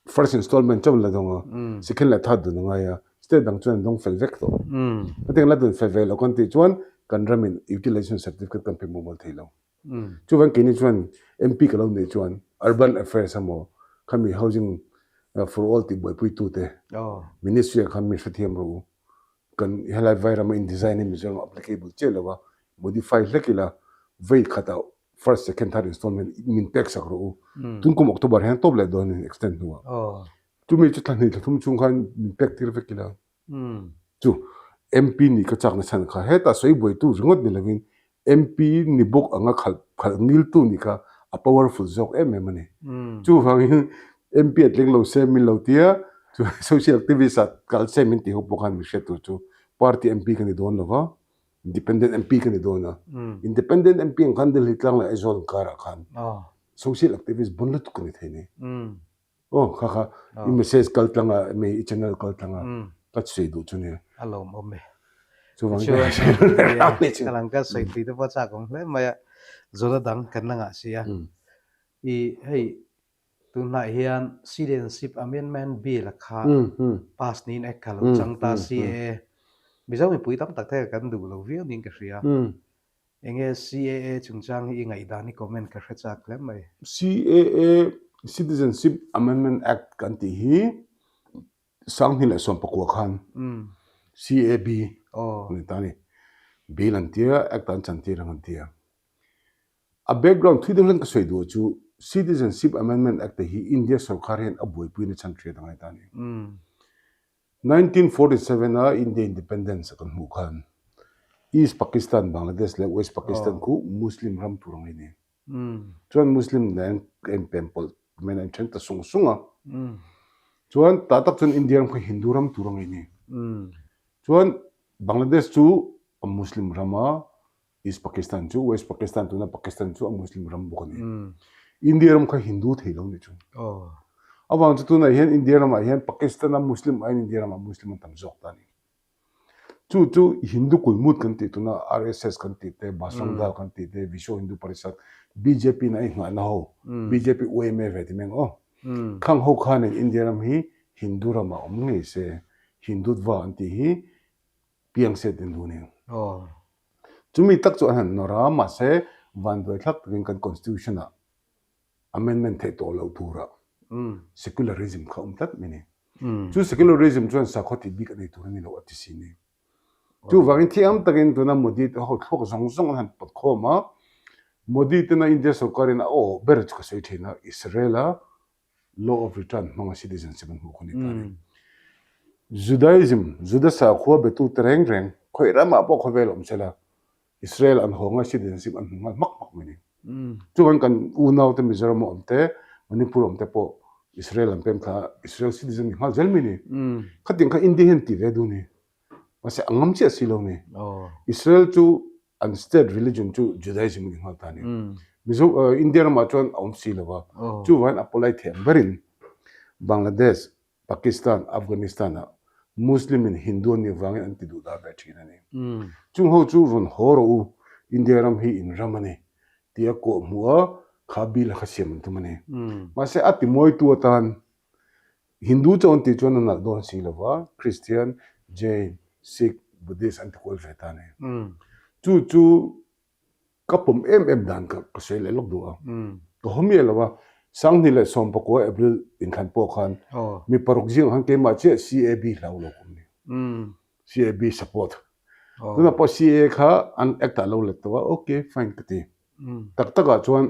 First installment chauh la dawng a, second leh third dun a ngai a, state dang chuan an dawng fel vek tawh. Hetiang la dun fel ve loh kan tih chuan kan ramin utilization certificate kan pe mumal thei lo. Chuvang keini chuan MP ka lo neih chuan Urban Affairs emaw khami Housing for All tih buaipuitute Ministry ah khan min hrethiam rawh u. Kan helai Vairama in design hi Mizoram ah applicable chiah lo a, modify hlek ila vei khatah First, second, third installment min pek sak rawh u. Tun kum October hian tawp leh dawn in extend hnuah. Chumi chu thla hnih thla thum chhung khan min pek tir vek ila. Chu MP nih ka chakna chhan kha hetah sawi buaitu ringawt ni lovin MP ni bawk anga khalh khalh ngiltu nih kha a powerful zawk em em a ni. Chuvangin MP a tling lo se min lo tia chu social activist ah kal se min tih ho pawh khan min hriat tur chu party MP ka ni dawn lova. Independent MP ka ni dawn a. Independent MP ang khan Delhi tlang leh Aizawl inkarah khan social activist bon lutuk ka ni thei ni. Aw kha kha i message kal tlang a mi i channel kal tlang a ka sawi duh chu nia. A lawm awm e. Chuvang chuan ka lang ka sawi tui te pawh chak awm hle mai a. Zawhna dang kan la ngah si a. I hei Tunah hian Citizenship Amendment Bill a kha pass niin Act kha lo chang ta CAA Mizo mipui tam tak te kan duh lo viau niin ka hria. Enge CAA chungchang hi i ngaihdan i comment ka hre chak hle mai. CAA Citizenship Amendment Act kan tih hi 2019 khan CAB a ni ta a ni. Bill an tia, Act an chantir ang an tia. A background thui deuh hian ka sawi duh chu Citizenship Amendment Act te hi India sorkar hian a buaipui na chhan hriat a ngai ta a ni. 1947 a India Independence a kan hmuh khan East Pakistan, Bangladesh leh West Pakistan khu Muslim ram tur ang a ni. Chuan Muslim nen a inpem pawlh men a inthen ta sung sung a. Chuan tah tak chuan India ram kha Hindu ram tur ang a ni. Chuan Bangladesh chu a Muslim ram a, East Pakistan chu West Pakistan tuna Pakistan chu a Muslim ram bawk a ni. India ram kha Hindu thei lo ni chu. Avang chu tunah hian India ramah hian Pakistan a Muslim aiin India ramah Muslim an tam zawk ta a ni. Chu chu Hindu kulmut kan tih tuna RSS kan tih te, Bajrang Dal kan tih te, Vishwa Hindu Parishad, bjp in a inghahna ho, bjp UMA ve ti mai ang aw. Khang ho khanin India ram hi Hindu ramah awm ngei se, Hindutva an tih hi piang se tin duh a ni. Chumi tak chu an han nawr a, mahse vanduai thlak takin kan Constitution ah amendment theih tawh loh turah secularism kha a awm tlat mai a ni. Chu secularism chuan sakhaw tih bik a nei tur a ni lo a ti si ni. Chuvangin thiam takin tuna Modi te ho thluak zawng zawng an han pawt khawm a, Modi tena India sorkarin a awh ber chu ka sawi thin a, Israel a Law of Return hmanga citizenship an hmuh kha a ni ta a ni. Judaism, Juda sakhua betute reng reng, khawi ramah pawh khawvel awm sela, Israel an haw ngai citizenship an hmu nghal hmak hmak mai a ni. Chuvangin kan unaute Mizoram a awm te, Manipur a awm te pawh Israel an pem thla a, Israel citizen ni nghal zel mai a ni. Khatiang kha India hian ti ve duh a ni. Mahse a ngam chiah si lo a ni. Israel chu an state religion chu Judaism a ni nghal ta a ni. Mizo India ramah chuan a awm si lo va, chuvangin a polite thei ang berin Bangladesh, Pakistan, Afghanistan ah Muslim in Hindu an nih vangin an ti duh dah ve thin a ni. Chung ho chu rawn haw rawh u, India ram hi in ram a ni tia kawh hmuh a kha bill a kha siam an tum a ni. Mahse a ti mawitu atan Hindu chauh an tih chuan a nalh dawn si lo va, Christian, Jain, Sikh, Buddhist an ti kual ve ta a ni. Chu chu ka pawm em em dan ka ka sawi leh lawk duh a. Ka haw miah lo a, Sanghnih leh Sawmpakua April inthlan pawh khan mi paruk zingah khan keimah chiah CAB hlau lo ka awm ni. CAB support. Tunah pawh CAA kha an act ah lo let tawh a, ok fine ka ti. Tak takah chuan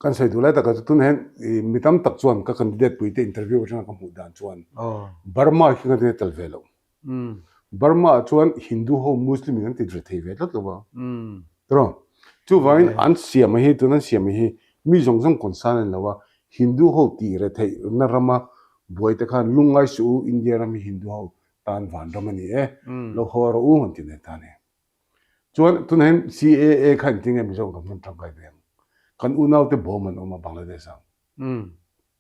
kan sawi duh lai takah chu tunah hian mi tam tak chuan ka candidate pui te interview atanga ka hmuh dan chuan Burma khi ka tel ve lo. Burma ah chuan Hindu ho Muslim in an ti ve thei ve tlat lo a. Tiraw? Chuvangin an siam hi tuna an siam hi mi zawng zawng concern a ni lo a, Hindu ho tih re theih na rama buai te khan lungngai suh u India ram hi Hindu ho tan vanram a ni e, lo haw rawh u an ti nen ta a ni. Chuan tunah hian CAA kha engtin nge Mizo kan hman tangkai ve ang? Kan unaute bawm an awm a Bangladesh ah.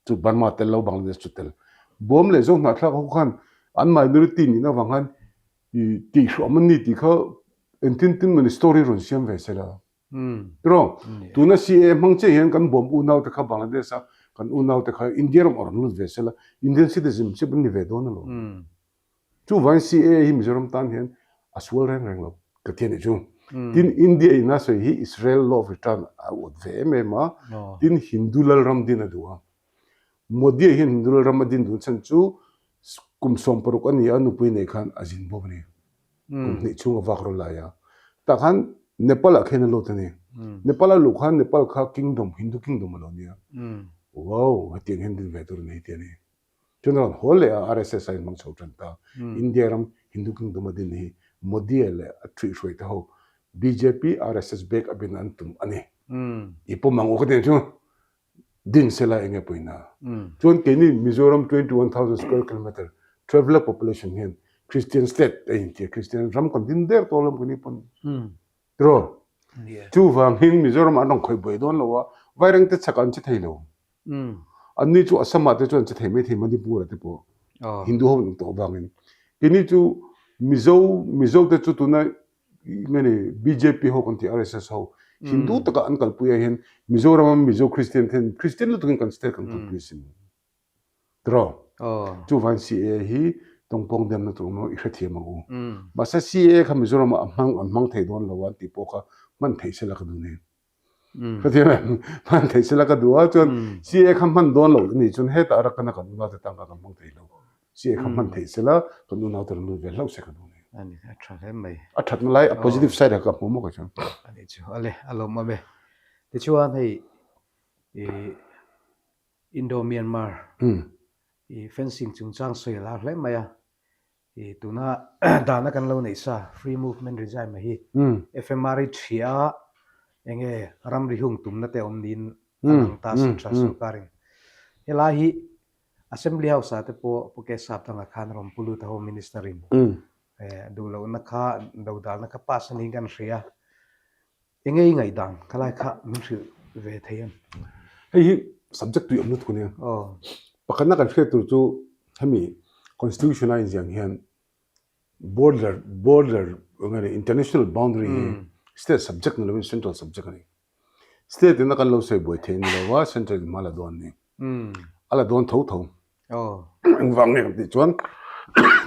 Chu Burma tel lo Bangladesh chu tel. Bawm leh Zohnahthlak ho khan an minority nihna avang khan tihhruam an ni tih kha engtin tin mawni story rawn siam ve se la. Tiraw? Tuna CAA hmang chiah hian kan bawm unaute kha Bangladesh a kan unaute kha India ram a rawn lut ve se la, Indian citizenship an ni ve dawn alawm. Chuvangin CAA hi Mizoram tan hian a sual reng reng lo ka ti a nih chu. Tin, India in a sawi hi Israel law of return a awt ve em em a, tin Hindu lalram din a duh a. Modi-a hian Hindu lalram a din duh chhan chu kum 60 a ni a, nupui nei khan a zin bawk a ni. Kum hnih chhung a vak rawn lai a. Tah khan Nepal ah khian a lut a ni. Nepal a luh khan Nepal kha kingdom, Hindu kingdom a lo nia. Wow, hetiang hian din ve tur a ni ti a ni. Chuan a rawn haw leh a, RSS a inhmang chho tan ta. India ram Hindu Kingdom a din hi Modi-a leh a thuihhruai te ho bjp, RSS bek a bin an tum a ni. I pawm ang u ka ti ang chu. Din sela eng nge pawina? Chuan keini Mizoram 21,000 square kilometre traveller population hian Christian state a intia, Christian ram kan din der tawh lo keini pawn. Tiraw? Chuvangin Mizoram ah an rawn khawih buai dawn lo a, Vairengte chhakah an che thei lo. Anni chu Assam ah te chuan che thei mai thei Manipur ah te pawh Hindu ho an tawh avangin. Keini chu Mizo Mizo te chu tuna nge ni bjp ho kan tih RSS ho Hindu taka an kalpui ah hian Mizoram a Mizo Christian te hian Christian lutukin kan state kan kalpui asin. Tiraw? Chuvang CAA hi tawngpawng demna tur awm lo i hrethiam ang u. Mahse CAA kha Mizoram ah a hmang an hmang thei dawn lo a an tih pawh kha hman theih sela ka duh nen. Hrethiam em? Hman theih sela ka duh a, chuan CA kha hman dawn lo anih chuan hetah rakana kan unaute tan kha kan hmang thei lo. CA kha hman theih sela kan unaute rawn lut ve hlauh se ka duh nen. A ni, a tha hle mai. A thatna lai, a positive side ah ka hmu maw ka chuan. A ni chu, a le, a lawmawm e. Tichuan hei i Indo-Myanmar i fencing chungchang sawi a lar hle mai a. I tuna dana kan lo neih sa free movement regime hi FMR hi thria enge ramri hung tumna te awm niin a lang ta central sorkarin. Helai hi Assembly House ah te pawh Pu Kesap dangah khan rawn pu lut a Home Minister in duh lohna kha dodalna kha pass a niin kan hria. Enge i ngaihdan khalai kha min hrilh ve thei em? Hei hi subject tui awm lutuk a nia. Pakhatna kan hriat tur chu hemi constitution a inziah ang hian border border eng nge ni international boundary hi state subject ni lovin central subject a ni. State ina kan lo sawi buai thei a ni lo a, central in hma la dawn a ni. A la dawn tho tho. Engvang nge kan tih chuan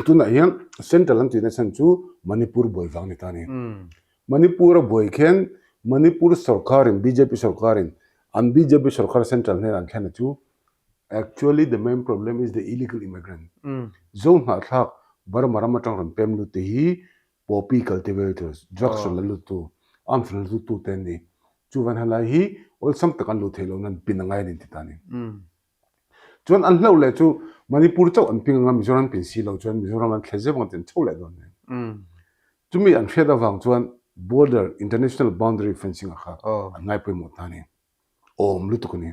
tunah hian central an tihna chhan chu Manipur buai vang ni ta a ni. Manipur a buai khian Manipur sorkarin bjp sorkarin an bjp sorkar central hnenah an thlen a chu actually the main problem is the illegal immigrant Zo hnahthlak Burma ram atang rawn pem lut te hi Poppy cultivators, drugs rawn la luttu, arms rawn la luttu te an ni. Chuvan helai hi awlsam tak an luh theih loh nan pin a ngai a ni ti ta a ni. Chuan an hlauh leh chu Manipur chauh an ping anga Mizoram an pin si lo chuan Mizoram an thle zeuh ang ti an chho leh dawn nen. Chumi an hriat avang chuan border, international boundary fencing ah kha an ngai pawimawh ta a ni. Awm lutuk a ni.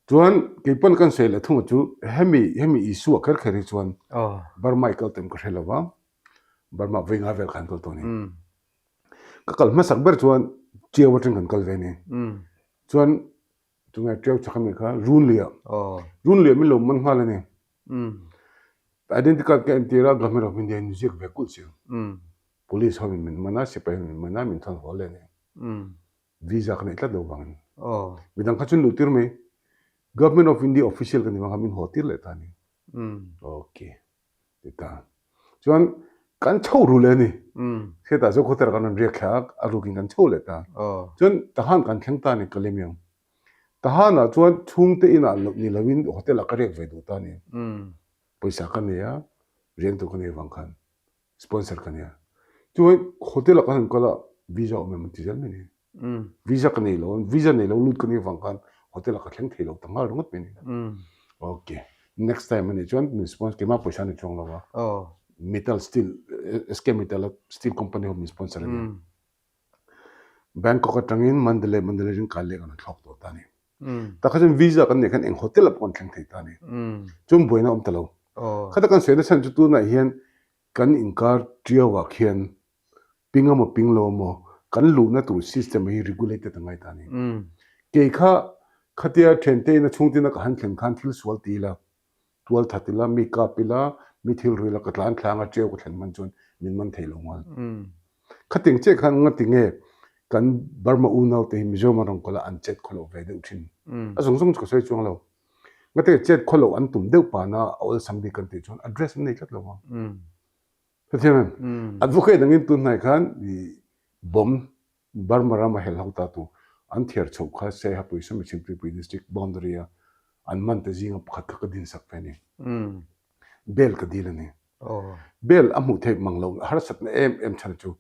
Chuan kei pawn kan sawi leh thung a chu hemi hemi Isua kher kher hi chuan Burma i kal tem ka hre lo va, Burma vawi nga vel khan kal tawh a ni. Ka kal hmasak ber chuan Tiau atang kan kal ve a ni. Chuan tunge Tiau chhak ami kha Runlia. Runlia min lo man nghal a ni. Identity card ka entir a Government of India in ziak ve kulh si. Police ho in min man a, sipai ho in min man a, min thawn haw leh a ni. Visa ka neih tlat lo vangin. Midang kha chu luh tir mai. Government of India official ka ni vang kha min haw tir leh ta a ni. Ok. Ti ta. Chuan kan chho ru leh a ni. Hetah chuan khawtar kan rawn riak thla a, a rukin kan chho leh ta. Chuan Tahan kan thleng ta a ni Kalemiang. Tahanah chuan chhungte inah loh ni loin hotel ah ka riak ve duh ta a ni. Pawisa ka nei a, rian tur ka nei vang khan sponsor ka nei a. Chuan hotel ah kan han kal a, visa awm em an ti zel mai ni. Visa ka nei lo, visa nei lo lut ka nih avang khan hotel ah ka thleng thei lo ta nghal ringawt mai ni. Ok, next time a nih chuan min sponsor, keimah pawisa a ni chuang lo a, metal steel, SK Metal a steel company ho min sponsor a ni. Bangkok atangin Mandalay, Mandalay atangin Kaleh kan thlawk tawh ta a ni. Takha chuan visa kan neih khan eng hotel ah pawh kan thleng thei ta a ni. Chuan buaina a awm ta lo. Khata kan sawi nachhan chu tunah hian kan inkar tiau ah khian ping emaw ping lo emaw kan luhna tur system hi regulated a ngai ta a ni. Kei kha khatia thiante ina chhungte ina ka han thlen khan thil sual ti ila, tual that ila, mi kap ila, mi thil ru ila ka tlan thlang a tiau ka thlen hman chuan min man thei lo nghal. Khating chiah khan ngati nge kan Burma unau te hi Mizoram a rawn kawlh a an chet khaw loh ve deuh thin. A zawng zawng chu ka sawi chuang lo. Ngati nge chet khaw loh an tum deuh pana a awlsam bik kan tih chuan address an nei tlat lo a. Hetiang em? Advocate angin tun hnai khan i bomb Burma rama hel ho ta tu an thiar chhoh kha Sehapui Samichhimtuipui District boundary a an man te zinga pakhat kha ka din sak ve a ni. Bail ka dil a ni. Bail a hmuh theih mang lo harsatna em em chhan chu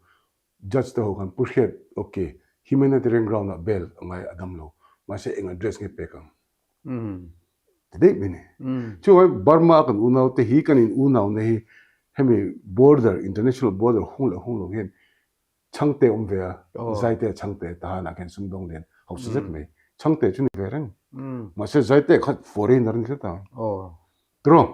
Judge te ho khan Pu Hriat ok humanitarian ground ah bail a ngai a dam lo mahse eng address nge pek ang? Ti daih mai ni. Chuvangin Burma kan unau te hi kan in unau na hi hemi border international border hung leh hung lo hian Chhangte awm ve a, Zaite Chhangte Tahan ah khian sumdawng lian hausa zet mai Chhangte chu ni ve reng. Mahse Zaite kha foreigner a ni tlat a. Tiraw?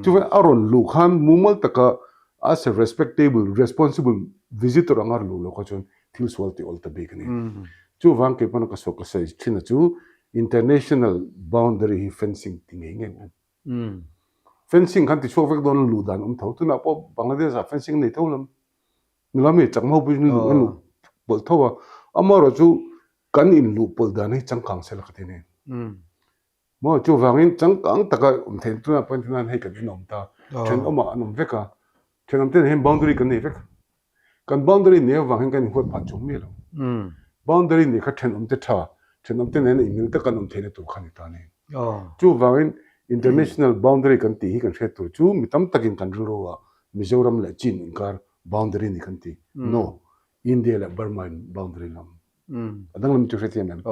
Chuvangin a rawn luh khan mumal taka as a respectable, responsible visitor anga rawn luh loh kha chuan thil sual tih awl ta bik a ni. Chuvang kei pawn ka sawi ka sawi thin a chu international boundary hi fencing ti ngei ngei ang. Fencing khan ti chhuak vek dawn a luh dan awm tho. Tunah pawh Bangladesh ah fencing nei tho lam. Nula mi chakma ho pawhin luh an luh pawlh tho a. Amaherawhchu kan inluh pawlh dan hi changkang sela ka ti a ni. Maw chuvangin changkang taka awm theih tunah pawhin chuan hei kan inawm ta, thenawmah an awm vek a, thenawm te nen hian boundary kan nei vek. Kan boundary nei avang hian kan inhuat phah chung miah lo. Boundary nih kha thenawm te tha, thenawm te nena inmil taka an awm theihna tur kha a ni ta a ni. Chuvangin international boundary kan tih hi kan hriat tur chu mi tam takin kan rilru ah Mizoram leh Chin inkar boundary ni kan ti. No, India leh Burma in boundary lam. A danglam chu hrethiam em?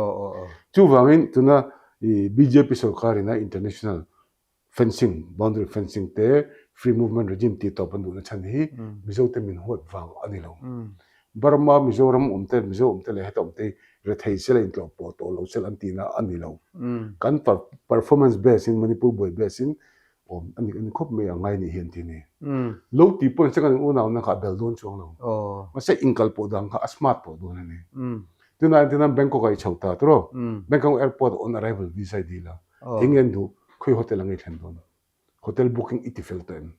Chuvangin tuna i bjp sorkar ina international fencing, boundary fencing te free movement regime tih tawp an duhna chhan hi Mizo te min huat vang a ni lo. Burma Mizoram awm te, Mizo awm te leh heta awm te hi rethei sela intlawh pawh tawh lo sela an tihna a ni lo. Kan performance base in Manipur buai base in Awm a ni a ni khawp mai a ngai nih hi an ti a ni. Lo tih pawh inse kan unauna kha a bel dawn chuang lo. Mahse inkal pawh dan kha a smart pawh dawn a ni. Tunah hian tinan Bangkok ah i chho ta tawh. Bangkok airport ah on arrival visa i dil a. Eng nge an duh? Khawi hotel ang i thlen dawn? Hotel booking i ti fel tawh em?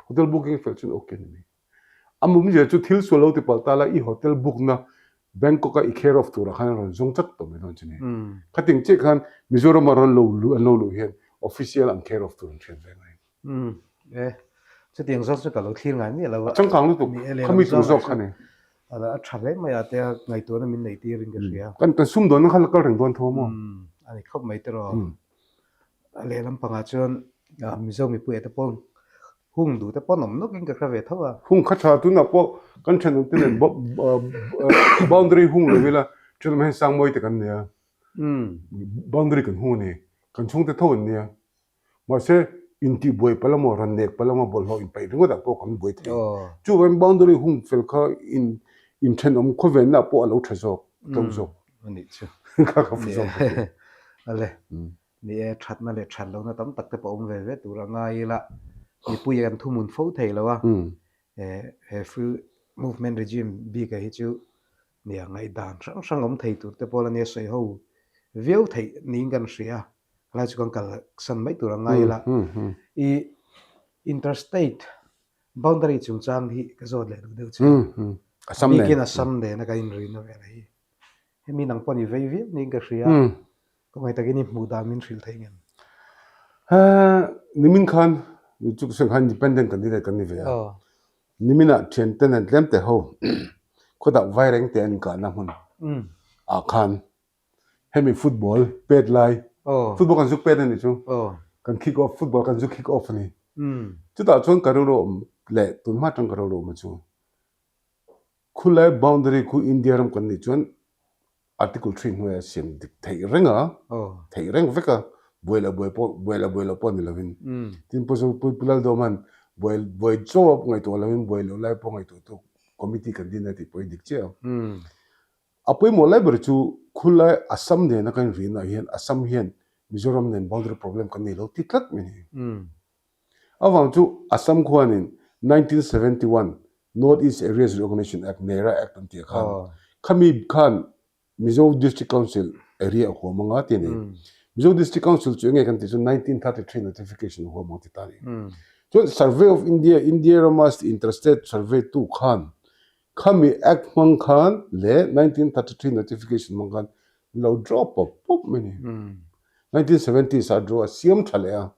Hotel booking i fel chuan ok a ni mai. A mumzia chu thil sual lo ti palh ta la i hotel book na Bangkok a i care of turah khan a rawn zawng chat tawh mai dawn chu ni. Khating chiah khan Mizoram a rawn lo luh an lo luh hian official an care of tur an hriat ve ngai. E, chutiang zawk chu ka lo thlir ngai miah lo a. A changkang lutuk, khami tur zawk kha ni. A tha hle mai a tia ngaihtuahna min neih tirin ka hria. Kan kan sumdawnna kha la kal reng dawn tho maw? A ni khawp mai tiraw. A lehlam pangah chuan Mizo mipuiah te pawh hung duh te pawh an awm nawkin ka hre ve tho a. Hung kha tha tunah pawh kan thenawm te nen boundary hung lo ila thenawm hian Sangmawi te kan nia. Boundary kan hung a ni. Kan chhungte tho an nia. Mahse intihbuai palh emaw rawn nek palh emaw bawlhhlawh inpaih ringawtah pawh kan buai thei. Chuvangin boundary hung fel kha inthenawm khawvennaah pawh a lo tha zawk, a tlo zawk. A nih chu. Kha ka fu zawk ka ti. Ale. Ni e, thatna leh that lohna tam tak te pawh awm ve ve tur a ngai ila, mipui an thumun fo thei lo a. He free movement regime bik ah hi chu nia ngaihdan hrang hrang awm thei tur te pawh la nia sawi ho viau theih niin kan hria a, helai chu kan kalsan mai tur a ngai ila. I interstate boundary chungchang hi ka zawt leh duh deuh che a, bikin Assam nena kan inrina vel hi. Hemi nang pawh ni vei viau niin ka hria. Ka ngaih takin i hmuh dan min hrilh thei ngem? Nimin khan chu ka sawi khan independent candidate kan ni ve a. Niminah thiante nen tlem te ho khawdah vaireng te an inkahna hmun ah khan hemi football pet lai football kan zuk pet a nih chu kan kick off football kan zuk kick off a ni. Chutah chuan ka rilru awm leh tunhma atang ka rilru awm a chu Khulai boundary khu India ram kan nih chuan Article 3 hnuaia siam dik theih reng a, theih reng vek a, buai loh buai pawh buai loh buai loh pawh ni lovin. Tin Pu Zo Pu Lalduhawma'n buai buai chaw a ngaihtuah lovin buai loh lai pawh ngaihtuah tu committee kan din a tih pawh hi dik chiah a. A pawimawh lai ber chu khulai Assam nena kan inrinah hian Assam hian Mizoram nen boundary problem kan nei lo ti tlat mai a ni. Avang chu Assam khuanin 1971 North East Areas Reorganisation Act, NERA Act an tih khan khami khan Mizo District Council area a huam anga ti a ni. Mizo District Council chu enge kan tih chu 1933 notification a huam ang ti ta a ni. Chuan Survey of India, India rama interstate survey tu khan Khami Act hmang khan leh 1933 notification hmang khan lo draw pawp pawp mai a ni. 1970s ah draw a siam tha leh a.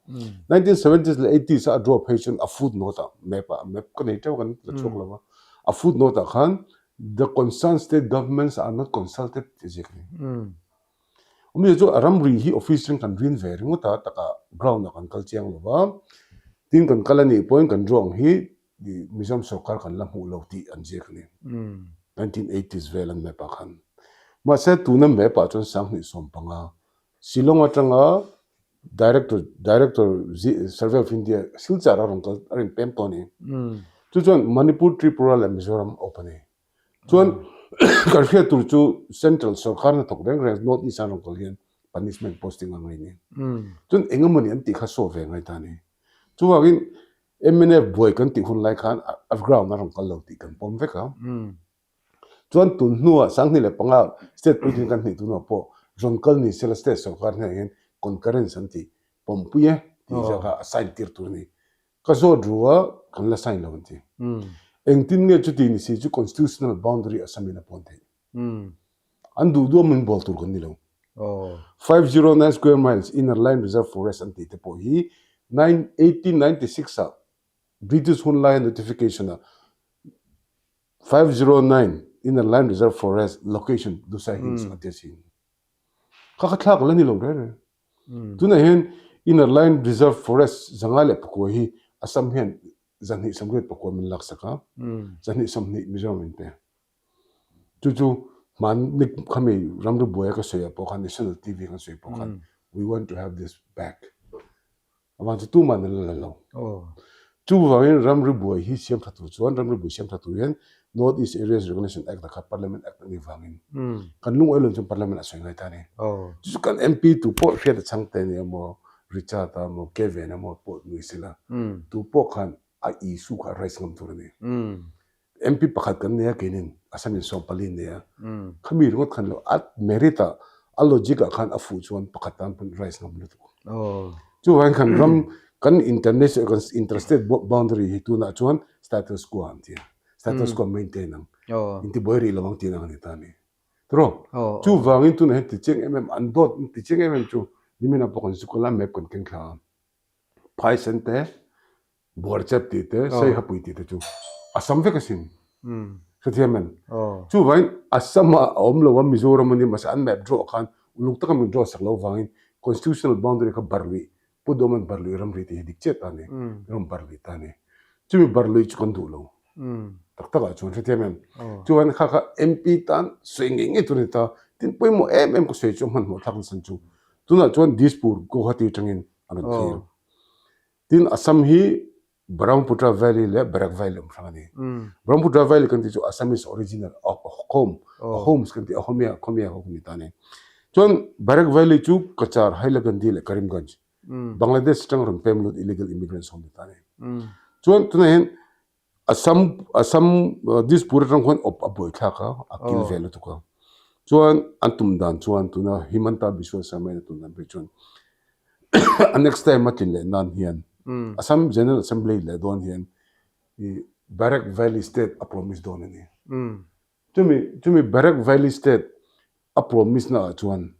1970s leh 80s ah a draw phei chuan a foot note ah map ah map ka nei teuh kan la chhuak lo va. A foot note ah khan the concerned state governments are not consulted tih a ziak a ni. Awmzia chu a ramri hi office atang kan rin ve ringawt a takah ground ah kan kal chiang lo va. Tin kan kal a nih pawhin kan draw ang hi Mizoram sorkar kan la hmuh lo tih an ziak a ni. 1980s vel an map ah khan. Mahse tuna map ah chuan 2015 Shillong atanga Director Director Survey of India Silchar a rawn kal a rawn pem tawh a ni. Chu chuan Manipur, Tripura leh Mizoram a awp a ni. Chuan kan hriat tur chu Central sorkar hnathawk reng reng North East a rawn kal hian punishment posting a ngai a ni. Chuan engemawni an tih kha saw ve ngai ta a ni. Chuvangin Mnf buai kan tih hun lai khan a ground a rawn kal lo tih kan pawm vek a. Chuan tun hnuah 2005 state puitling kan hnih tunah pawh rawn kal ni sela state sorkar hnenah hian concurrence an tih pawmpui e tih ziak kha a sign tir tur a ni. Ka zawt ru a, kan la sign lo an ti. Engtin nge chuti ni si chu constitutional boundary a samin a pawn theih. An duh duh a min bawl tur kan ni lo. 509 square miles inner line reserve forest an tih te pawh hi 1896 ah British hun laia notification ah 509 inner line reserve forest location Lusai Hills a ti asin. Kha kha thlak la ni lo reng reng. Tunah hian inner line reserve forest zanga leh pakua hi Assam hian zahnih sawmriat pakua min laksak a, zahnih 20 Mizoram min pe. Chu chu hmanni khami ramri buaia ka sawi ah pawh khan National TV kan sawi pawh khan we want to have this back avang chu tuman an la la lo. Chuvangin ramri buai hi siam tha tur chuan ramri buai siam tha tur hian North East Areas Recognition Act ah kha Parliament Act a nih vangin kan lungawi lo chuan Parliament a sawi ngai ta a ni. Chu chu kan MP tu pawh hriat a chhang te a ni emaw Richard a emaw Kevin a emaw pawh nui sela tu pawh khan a issue kha a raise ngam tur a ni. MP pakhat kan nei a keinin Assam in 14 nei a khami ringawt khan lo a merit ah a logic ah khan a fuh chuan pakhat tan pawn raise ngam lutuk chuvangin khan ram kan international kan interstate boundary hi tunah chuan status quo an ti a status quo maintain ang intibuai rih lo ang tih ang a ni ta a ni tiraw chuvangin tunah hian tichiang em em an dawt tichiang em em chu nimin ah pawh kan zuk a la map kan keng thla a phaisen te Buarchep tih te, Seihapui tih te chu Assam vek asin. Hrethiam em? Chuvangin Assam ah a awm lo a, Mizoram a ni mahse an map draw ah khan uluk taka min draw sak lo vangin Constitutional boundary kha barluih, Pu Duhman barluih ramri tih hi dik chiah ta a ni, ram barluih ta a ni. Chumi barluih chu kan duh lo. Tak tak ah chuan hrethiam em? Chuvangin kha kha MP tan sawi ngei ngei tur a ni ta. Tin pawimawh em em ka sawi chu hmanhmawh thlak nasa chu. Tunah chuan Dispur, Guwahati atangin a rawn thlir. Tin, Assam hi Brahmaputra Valley leh Barak Valley awm hrang a ni. Brahmaputra Valley kan tih chu Assamese original, Ahom, Ahoms kan tih, Ahomia, Khomia ho kan ni ta a ni. Chuan Barak Valley chu Cachar, Hailakandi leh Karimganj, Bangladesh atang rawn pem lut illegal immigrants ho an ni ta a ni. Chuan tunah hian Assam Assam Dispur atang khuan awp a buai thlak a, a kil ve lutuk a. Chuan an tum dan chuan tuna Himanta Biswa Sarma in a tum dan phei chuan a next time a tlin leh nan hian Assam General Assembly leh dawn hian i Barak Valley State a promise dawn a ni. Chumi chumi Barak Valley State a promise na ah chuan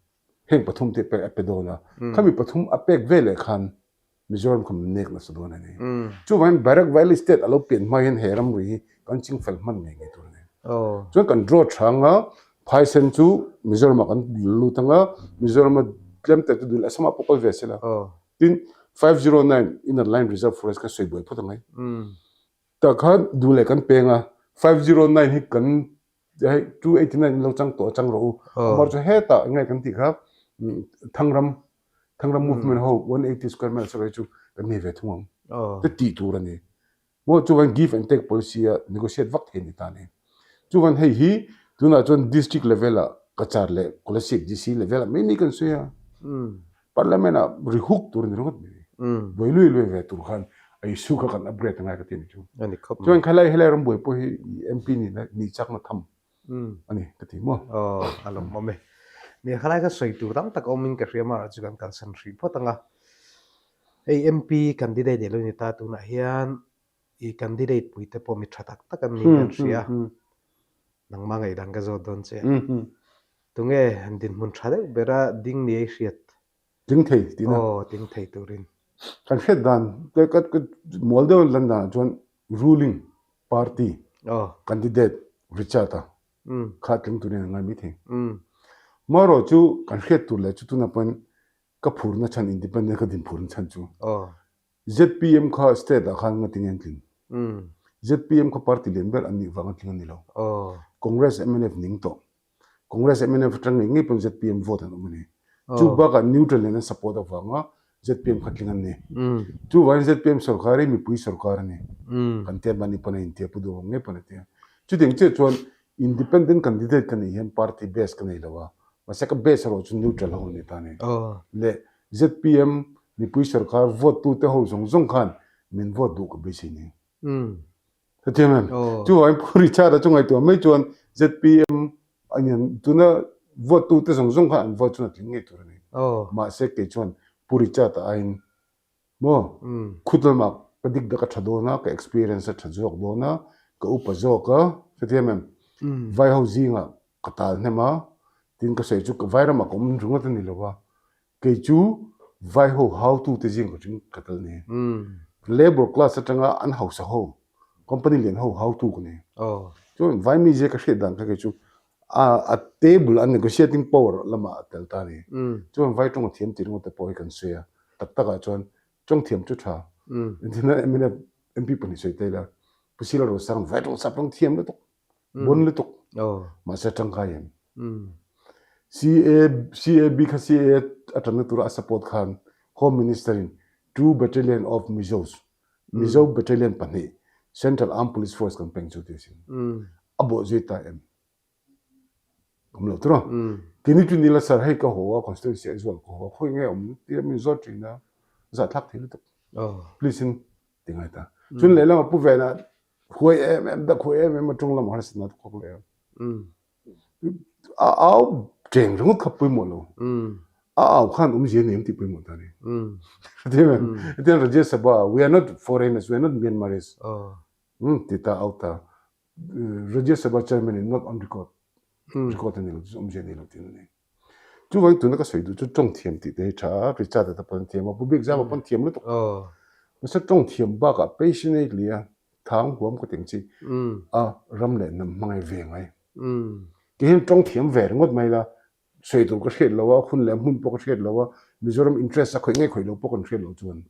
heng pathum te pek a pe dawn a. Khami pathum a pek ve leh khan. Mizoram kha min nek nasa dawn a ni. Chuvangin Barak Valley State a lo pian hma hian he ramri hi kan chingfel hman ngei ngei tur a ni. Chuan kan draw tha anga Phaisen chu Mizoramah kan lut anga Mizorama tlem te chu dul Assam-ah pawh kal ve se la. Tin, 509 Inner Line Reserve Forest kha sawi buai phawt angai. Tah khan duh leh kan peng a, 509 hi kan hei 289 in lo chang tawh a chang rawh u. Amar chu hetah eng nge kan tih kha Thangram Thangram movement ho 180 square miles erawh hi chu kan nei ve thung ang. Te tih tur a ni. Maw chuan give and take policy a negotiate vak thei a ni ta a ni. Chuan hei hi tunah chuan district level ah Cachar leh Kolasib DC level ah mai mai kan sawi a. Parliament ah ri huk tur a ni ringawt mai. Buai lui lui ve tur khan a issue kha kan upgrade angai ka ti a ni chu. Chuan khalai helai ram buai pawh hi MP nih nih chakna tham a ni ka ti maw. Aw a lawmawm e. Nia khalai kha sawi tur tam tak awmin ka hria amaherawhchu kan kalsan hrih phawt ang a. Hei MP candidate elo ni ta tunah hian i candidate pui te pawh mi tha tak tak an ni kan hria. Nangmah ngaihdan ka zawt dawn che. Tunge dinhmun tha deuh bera ding ni ei hriat? Ding thei tihna. Aw ding thei turin. Kan hriat dan ka mual deuh lan danah chuan ruling party candidate Richard-a kha tling turin an ngai maithei. Marawh chu kan hriat tur leh chu tunah pawhin Ka phurna chhan independent ka din phurna chhan chu ZPM kha state ah khan ngatinge an tling. ZPM kha party lian ber an nih vang a tling a ni lo. Congress mnf ning tawh. Congress mnf atang ngei ngei pawn ZPM vote an awm a ni. Chu bakah neutral nen an support avanga ZPM kha tling an ni. Chuvangin ZPM sorkar hi mipui sorkar a ni. Kan tia mahni pawn a intia pu duh ang ngei pawn a tia. Chutiang chiah chuan Independent candidate ka nih hian party base ka nei lo a, mahse ka base erawh chu neutral ho an ni ta a ni. Leh zpm mipui sorkar vote tute ho zawng zawng khan min vote duh ka beisei ni. Hetiang em? Chuvangin Pu Richard-a chu ngaihtuah mai chuan zpm a nian tuna vote tute zawng zawng khan an vote chuan a tling ngei tur a ni. Mahse kei chuan Pu Richard-a aiin Maw? Khut lamah ka dik dak a tha dawn a, ka experience a tha zawk dawn a, ka upa zawk a, hrethiam em? Vai ho zingah ka tal hnem a, tin ka sawi chu vai ramah ka awm ringawt a ni lo a, kei chu vai ho hautute zing ka ring ka tel ni. Labour class atanga an hausa ho, company lian ho hautu ka ni. Chuan vai mizia ka hriat dan kha kei chu a table a negotiating power lamah a tel ta a ni. Chuan vai tawng a thiam tih ringawt te pawh hi kan sawi a, tak takah chuan tawng thiam chu tha. Engtin a mnf MP pahnih sawi ta ila, Pu Sila Rosang vai tawng sap tawng thiam lutuk, bon lutuk, mahse tangkai em. CAB kha CAA a tanna tura a support khan Home Minister in two battalion of Mizos Mizo Battalion pahnih Central Armed Police Force kan peng chu ti a sin. A bawh zui ta em? Awm lo tiraw? Keini chu nila sir hei ka haw a constituency Aizawl ka haw a khawi nge awm tia min zawt thin a zahthlak thei lutuk. Please in ti ngai ta. Chun lehlamah Pu Vena huai em em dak huai em em a ṭawng lamah harsatna a thawk leh a. A au cheng ringawt kha pawimawh lo. A au khan awmzia nei em tih pawimawh ta a ni. Hetiang em? Hetiang Rajya Sabha we are not foreigners, we are not Myanmarese. Ti ta au ta. Rajya Sabha chairman in not on record. Record a ni lo, awmzia nei lo tih a ni. Chuvangin tuna ka sawi duh chu tawng thiam tih te hi tha a, Richard a te pawn thiam a, Pu Biakzama pawn thiam lutuk. Mahse tawng thiam bakah passionately a thang huam ka tih ang chi a ram leh hnam hmangaih ve ngai. Kei hian tawng thiam ve ringawt mai la, sawi tur ka hriat lo a, hun leh hmun pawh ka hriat lo a, Mizoram interest a khawih nge khawih lo pawh kan hriat loh chuan.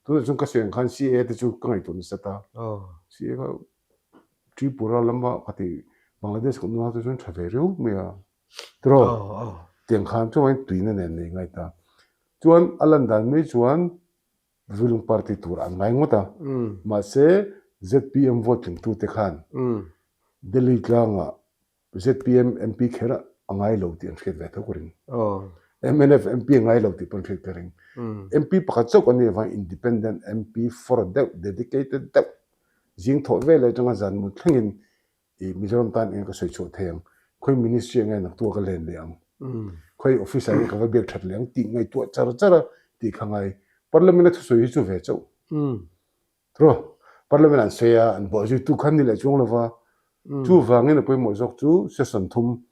Tunah chuan ka sawi ang khan CA te chu ka ngaihtuah nasa ta. CA kha Tripura lama ka ti Bangladesh ka nunah te chuan tha ve riau mai a. Tiraw? Tiang khan chuan tuina nen nei ngai ta. Chuan a lan dan mai chuan Zulung party tur an ngai ngawt a. Mahse zpm vote tlingtute khan Delhi tlangah zpm MP kher a ngai lo tih an hriat ve tho ka ring. Mnf MP a ngai lo tih pawh an hriat ka ring. MP pakhat chauh an nih avangin independent MP for deuh, dedicated deuh, zing thawh veleh atanga zan mut thlengin I Mizoram tan eng ka sawi chhuah thei ang, khawi ministry ah nge naktuah ka len leh ang, khawi office ah nge ka va biak that leh ang tih ngaihtuah char char a tih kha ngai. Parliament a thusawi hi chu ve chauh. Tiraw? Parliament an sawi a, an buah zui tu khan ni leh chuang lova, chuvangin a pawimawh zawk chu session thum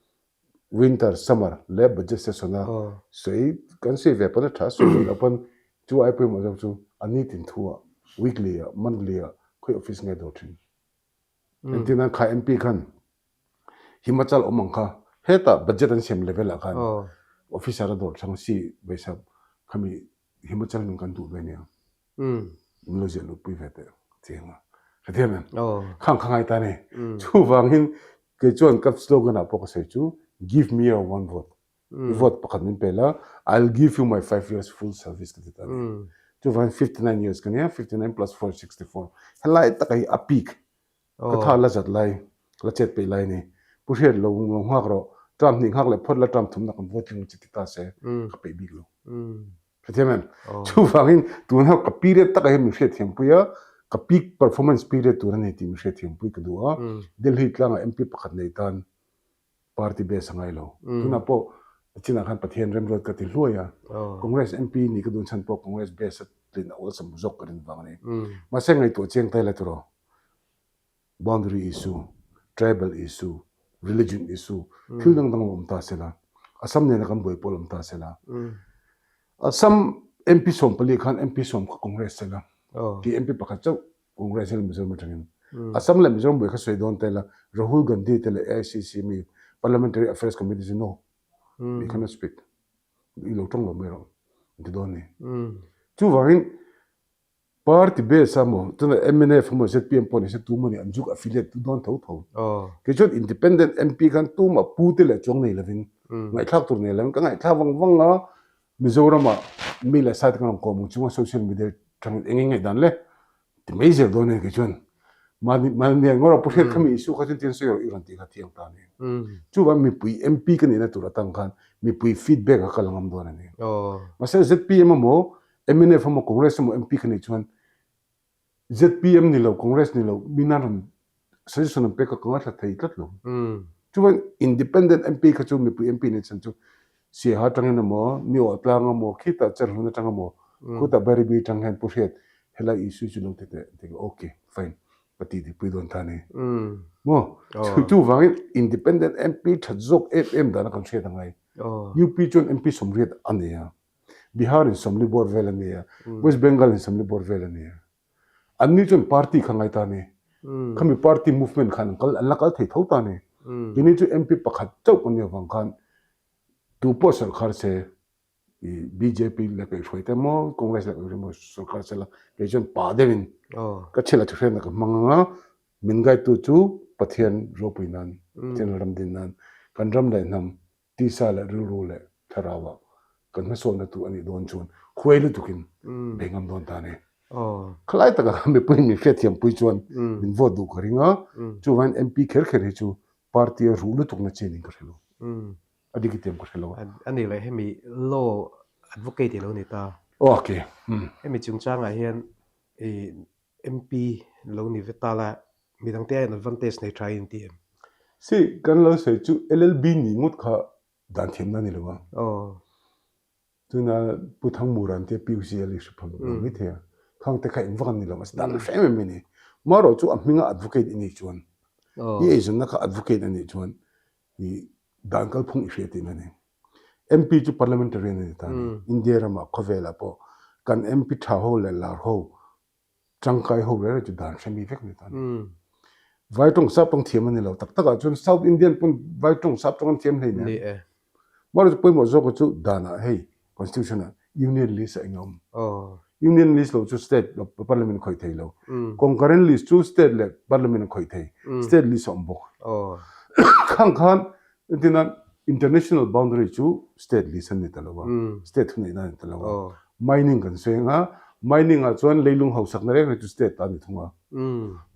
winter, summer leh budget session a sawi kan sawi ve pawn a tha, sawi ve loh pawn chu ai pawimawh zawk chu A nitin thu ah, weekly ah, monthly ah khawi office nge dawr thin? Engtin an kha MP khan Himachal awm ang kha hetah budget an siam level ah khan officer a dawr thlang si vaisa khami Himachal min kan duh ve nia min lo ziah luh pui ve teh chiang a hrethiam em khang kha ngai ta ni chuvangin kei chuan ka slogan ah pawh ka sawi chu give me your one vote i vote pakhat min pe la I'll give you my 5 years full service ka ti ta ni chuvangin 59 years ka nia 59 plus 4 64 helai taka hi a peak ka tha la zat lai la chet peih lai ni pu hriat lo lo nghak rawh term hnih nghak leh phawt la term thumna kan vote tling chi ti ta se ka peih bik lo hrethiam em chuvangin tuna ka period takah hian min hriatthiam pui a ka peak performance period tur a ni tih min hriatthiam pui ka duh a Delhi tlangah MP pakhat nei tan party base a ngai lo. Tunah pawh chinah khan Pathian remruat ka ti hluai a, Congress MP nih ka dun chhan pawh Congress base a tlin a awlsam zawk ka rin vang a ni. Mahse ngaihtuah chiang ta ila tiraw, boundary issue, tribal issue, religion issue thil dang dang lo awm ta sela, Assam nena kan buai pawh lo awm ta sela, Assam MP 14 khan MP 10 kha Congress sela, tih MP pakhat chauh Congress hian Mizoram atangin Assam leh Mizoram buai kha sawi dawn ta ila Rahul Gandhi te leh AICC mi Parliamentary Affairs Committee chu no, we cannot speak, i lo tawng lo mai rawh an ti dawn a ni. Chuvangin party base a maw tuna mnf emaw zpm pawh nise tu mawni an zuk affiliate tu dawn tho tho. Kei chuan independent MP khan tumah pu te leh chuang nei lovin ngaihthlak tur nei lovin ka ngaihthlak vang vang a Mizoramah mi leh site kan rawn kawm ang chunga social media tangin eng eng ngaihdan le ti mai zel dawn a ni kei chuan mahni mahni ngawr a pu hriat khami issue kha chuan tian sawi rawh i rawn tih kha thiang ta a ni. Chuvang mipui MP ka nihna tur atang khan mipui feedback a kal ngam dawn a ni. Mahse zpm emaw mnf emaw Congress emaw MP ka nih chuan zpm ni lo Congress ni lo mina rawn suggestion an pek a ka ngaithla thei tlat lo. Chuan independent MP kha chu mipui MP nih chhan chu Siaha atangin emaw Niawh tlang emaw khitah Cherhlun atang emaw khutah Bairabi atang hian Pu Hriat helai issue chu lo ti teh an ti ka okay fine ka tih dikpui dawn ta a ni. Maw chuvangin independent MP that zawk em em dana kan hriat angai. UP chuan MP 80 a nei a. Bihar in 40 bawr vel a ni a, West Bengal in 40 bawr vel a ni a. Anni chuan party kha ngai ta a ni. Khami party movement khan an kal an la kal thei tho ta a ni. Keini chu MP pakhat chauh kan nih avang khan tu pawh sorkar se i bjp leh kaihhruai te emaw Congress leh kaihhruai emaw sorkar se la kei chuan pah deuhin ka chhel a thuhriatna ka hmang ang a, min guide tu chu Pathian ropui nan, Pathian ram din nan kan ram leh hnam tisa leh rilru leh thlarau ah kan hmasawnna tur a nih dawn chuan khuai lutukin bei ngam dawn ta a ni. Khalai takah khan mipui min hriatthiampui chuan min vote duh ka ring a, chuvangin MP kher kher hi chu party a ruh lutukna chin in ka hre lo. A dik i tiam ka hre lo a. A nih leh hemi law advocate i lo ni ta. Ok. Hemi chungchangah hian i MP lo ni ve ta la, midangte aiin advantage nei tha in ti em? Si, kan lo sawi chu LLB nih ngawt kha dan thiamna a ni lo a. Tuna Pu Thangmuran te PUCL i hre phal lo mai thei a, khang te kha eng vak an ni lo, mahse dan hrem em a ni. Marawh chu a hminga advocate i nih chuan, i eizawnna kha advocate a nih chuan i dan kalphung i hria tihna a ni. MP chu parliamentarian a ni ta a ni. India ramah khawvelah pawh kan MP tha ho leh lar ho tangkai ho reng reng chu dan hre mi vek a ni ta a ni. Vai tawng sap tawng thiam a ni lo tak takah chuan South Indian pawn vai tawng sap tawng an thiam hlei nen. Mahse pawimawh zawk chu danah hei constitution ah union list a eng a awm. Union list lo chu state parliament khawih thei lo. Concurrent list chu state leh parliament an khawih thei. State list a awm bawk. Khang khan Entirnan international boundary chu state list an ni ta lo a, state thuneihna a ni ta lo a. Mining kan sawi ang a, mining ah chuan leilung hausakna reng reng chu state ta a ni thung a.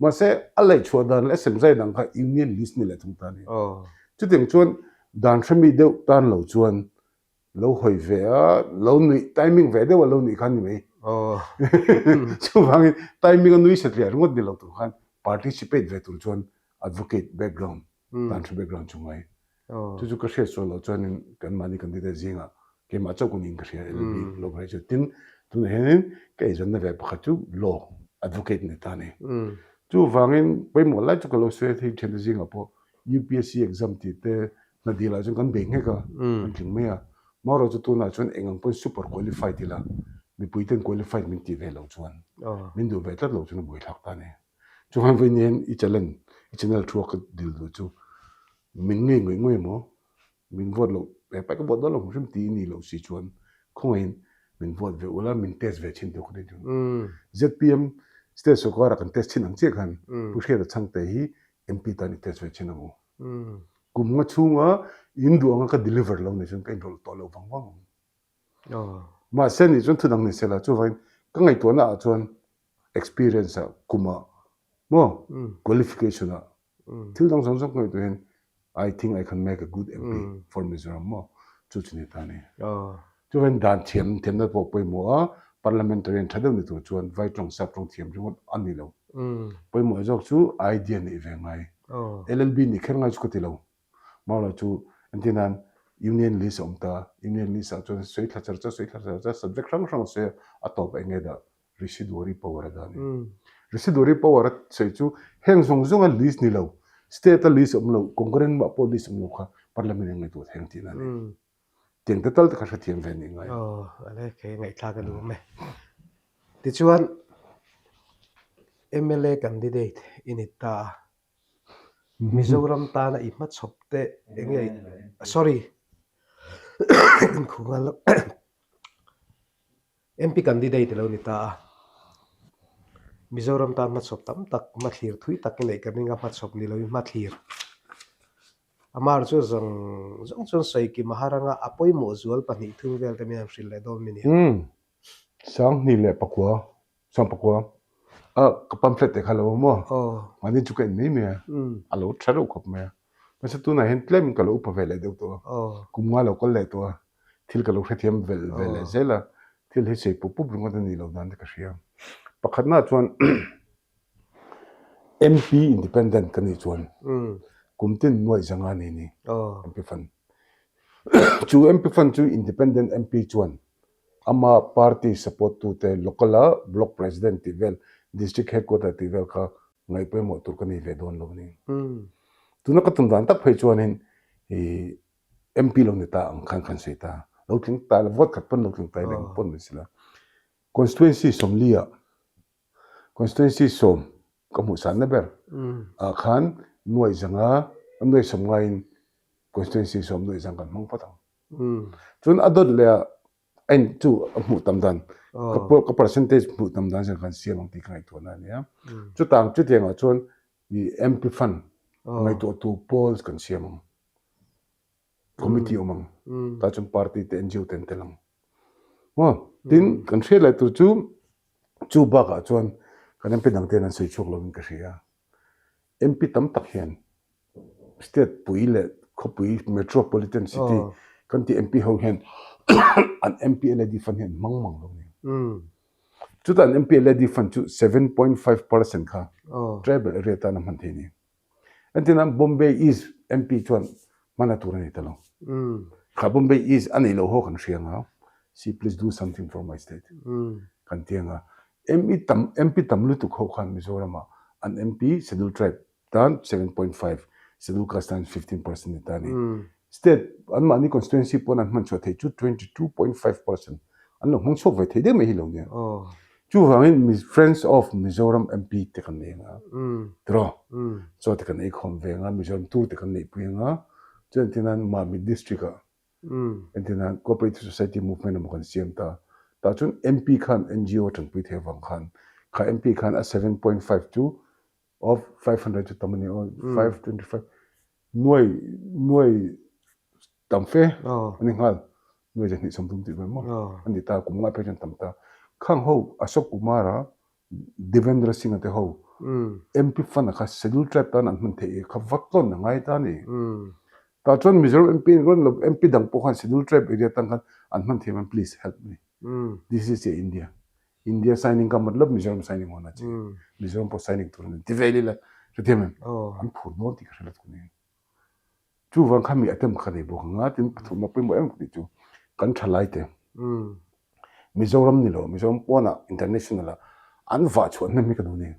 Mahse a laihchhuah dan leh a semzai dang kha union list ni leh thung ta a ni. Chutiang chuan dan hremi deuh tan lo chuan lo hawi ve a, lo nuih timing ve deuh a lo nuih kha a ni mai. Chuvangin timing a nui satliah ringawt ni lo tur khan participate ve tur chuan advocate background dan hre background chu ngai. Chu chu ka hriat sual loh chuanin kan mahni candidate zingah keimah chauh ka niin ka hria LLB law graduate tin tunah hianin ka eizawnna ve pakhat chu law advocate ni ta a ni. Chuvangin pawimawh lai chu ka lo sawi a thei thiante zingah pawh UPSC exam tih te hna dil ah chuan kan bei nghek a kan tling mai a. Marawh chu tunah chuan eng ang pawn super qualified ila. Mipui ten qualified min tih ve loh chuan min duh ve tlat loh chuan a buaithlak ta a ni. Chuan vawiin hian i challenge, i channel thu a ka dil duh chu min ngei ngawih ngawih emaw min vote loh ve paih ka vote dawn lo hrim tih i nih loh si chuan khawngaihin min vote ve ula min test ve thin tur ka ni chu. ZPM state sawrkar ah kan test thin ang chiah khan Pu Hriata Chhangte hi MP tan i test ve thin ang u. Kum nga chhunga in duh anga ka deliver lo ni chuan ka inrawlh tawh loh vang vang ang. Mahse nih chuan thudang ni sela chuvangin ka ngaihtuahna ah chuan experience ah kum ah maw qualification ah thil dang zawng zawng ka ngaihtuah hian I think I can make a good MP for Mizoram maw chu chu ni ta a ni. Chuvangin dan thiam thiamna pawh pawimawh a parliamentarian tha deuh ni tur chuan vai tawng sap tawng thiam ringawt a ni lo. Pawimawh zawk chu idea neih ve ngai. LLB nih kher ngai chu ka ti lo. Maulo chu entir nan Union List a awm ta, Union List ah chuan sawi thla char char, sawi thla char char, subject hrang hrang a sawi a, a tawp eng nge dah Residuary power a dah a ni. Residuary power a sawi chu heng zawng zawnga list ni lo, state a list awm lo, Congress mah pawh list awm lo kha Parliament in ngaihtuah thei ang tihna a ni. Tiang te tal te kha hrethiam ve nih ngai. Aw, ale kei ngaihthlak a duh awm e. Tichuan mla candidate i ni ta a, Mizoram tana i hmachhawp te eng nge sorry inkhu nghal lo MP candidate a lo ni ta a, Mizoram tan hmachhawp tam tak hmathlir thui tak i neih ka ring a hmachhawp ni loin hmathlir Amar chu zawng zawng chuan sawi kim a har anga a pawimawh zual 2 3 vel te min han hrilh leh dawn mi nia. Sanghnih leh pakua Chuan pakua a ka pamphlet te kha lo awm maw? Mahni chu ka en mai mai a, a lo tha reuh khawp mai a. Mahse tunah hian tlem in ka lo upa ve leh deuh tawh a, kum nga lo kal leh tawh a, thil ka lo hrethiam vel ve leh zel a, thil hi sei pup pup ringawt a nih loh dan te ka hria. Pakhatna chuan MP Independent ka nih chuan kum tin nuaih zanga nei ni MP Fund. Chu MP Fund chu Independent MP chuan Ama party support tute local a block president tih vel, district headquarter tih vel kha ngaih pawimawh tur ka nei ve dawn lo a ni. Tuna ka tum dan tak phei chuanin i MP lo ni ta ang khan kan sawi ta. Lo tling ta ila, vote khat pawn lo tling ta ila eng pawn ni sila. Constituency 40 ah, constituency 10 ka hmuh sanna ber ah khan nuaih zanga, nuaih sawm ngaiin constituency 10 nuaih zang kan hmang phawt ang. Chuan a dawt leh ah a in chu a hmuh tam dan ka ka percentage hmuh tam dan zel khan siam ang tih ka ngaihtuah na a nia. Chutang chutiang ah chuan i MP fund ngaihtuah tu pawl kan siam ang. Committee awm ang. Tah chuan party te NGO te an tel ang. Maw tin kan hriat leh tur chu chu bakah chuan kan MP dang ten an sawi chhuak lovin ka hria. MP tam tak hian State pui leh khawpui Metropolitan City kan tih MP ho hian an MP LAD fund hi an hmang mang lo a ni. Chutah an MP LAD fund chu 7.5% kha tribal area tan a hman thei a ni. Entirna Bombay East MP chuan hman a tur a ni ta lo. Kha Bombay East a neih loh ho kan hria ang a, see please do something for my state kan ti ang a. MP tam MP tam lutuk ho khan Mizoramah an MP Schedule Tribe tan 7.5, Schedule Caste tan 15% ni ta a ni. State anmahni constituency pawn an hman chhuah theih chu 22.5% an lo hmang chhuak ve thei deuh mai hi lo nia. Chuvangin Friends of Mizoram MP te kan nei anga tiraw chaw te kan ei khawm ve anga Mizoram tour te kan neihpui anga chuan tinan Mamit district ah entirnan Cooperative Society movement emaw kan siam ta tah chuan MP khan NGO tanpui thei avang khan kha MP khan a 7.5 chu of 500 chu tam a ni aw 525 nuai nuai tam fe a ni nghal nuai zahnih 30 tih vel maw a ni ta kum nga phei chuan tam ta khang ho Ashok Kumar a Devendra Singh a te ho MP fund a kha schedule tribe tan an hman theih kha vak tlawn a ngai ta a ni tah chuan Mizoram MP rawn lo MP dang pawh khan schedule tribe area tan khan an hman theih man please help me this is a India India signing ka matlab Mizoram signing hona che Mizoram pawh signing tur ani ti vel ila hrethiam em an phur dawn tih ka hre lo thung nia chuvang kha mi attempt kha nei bawk anga tin pathumna pawimawh em ka tih chu kan thalai te Mizoram ni lo Mizoram pawnah international ah an vah chhuah hnem hi ka duh ni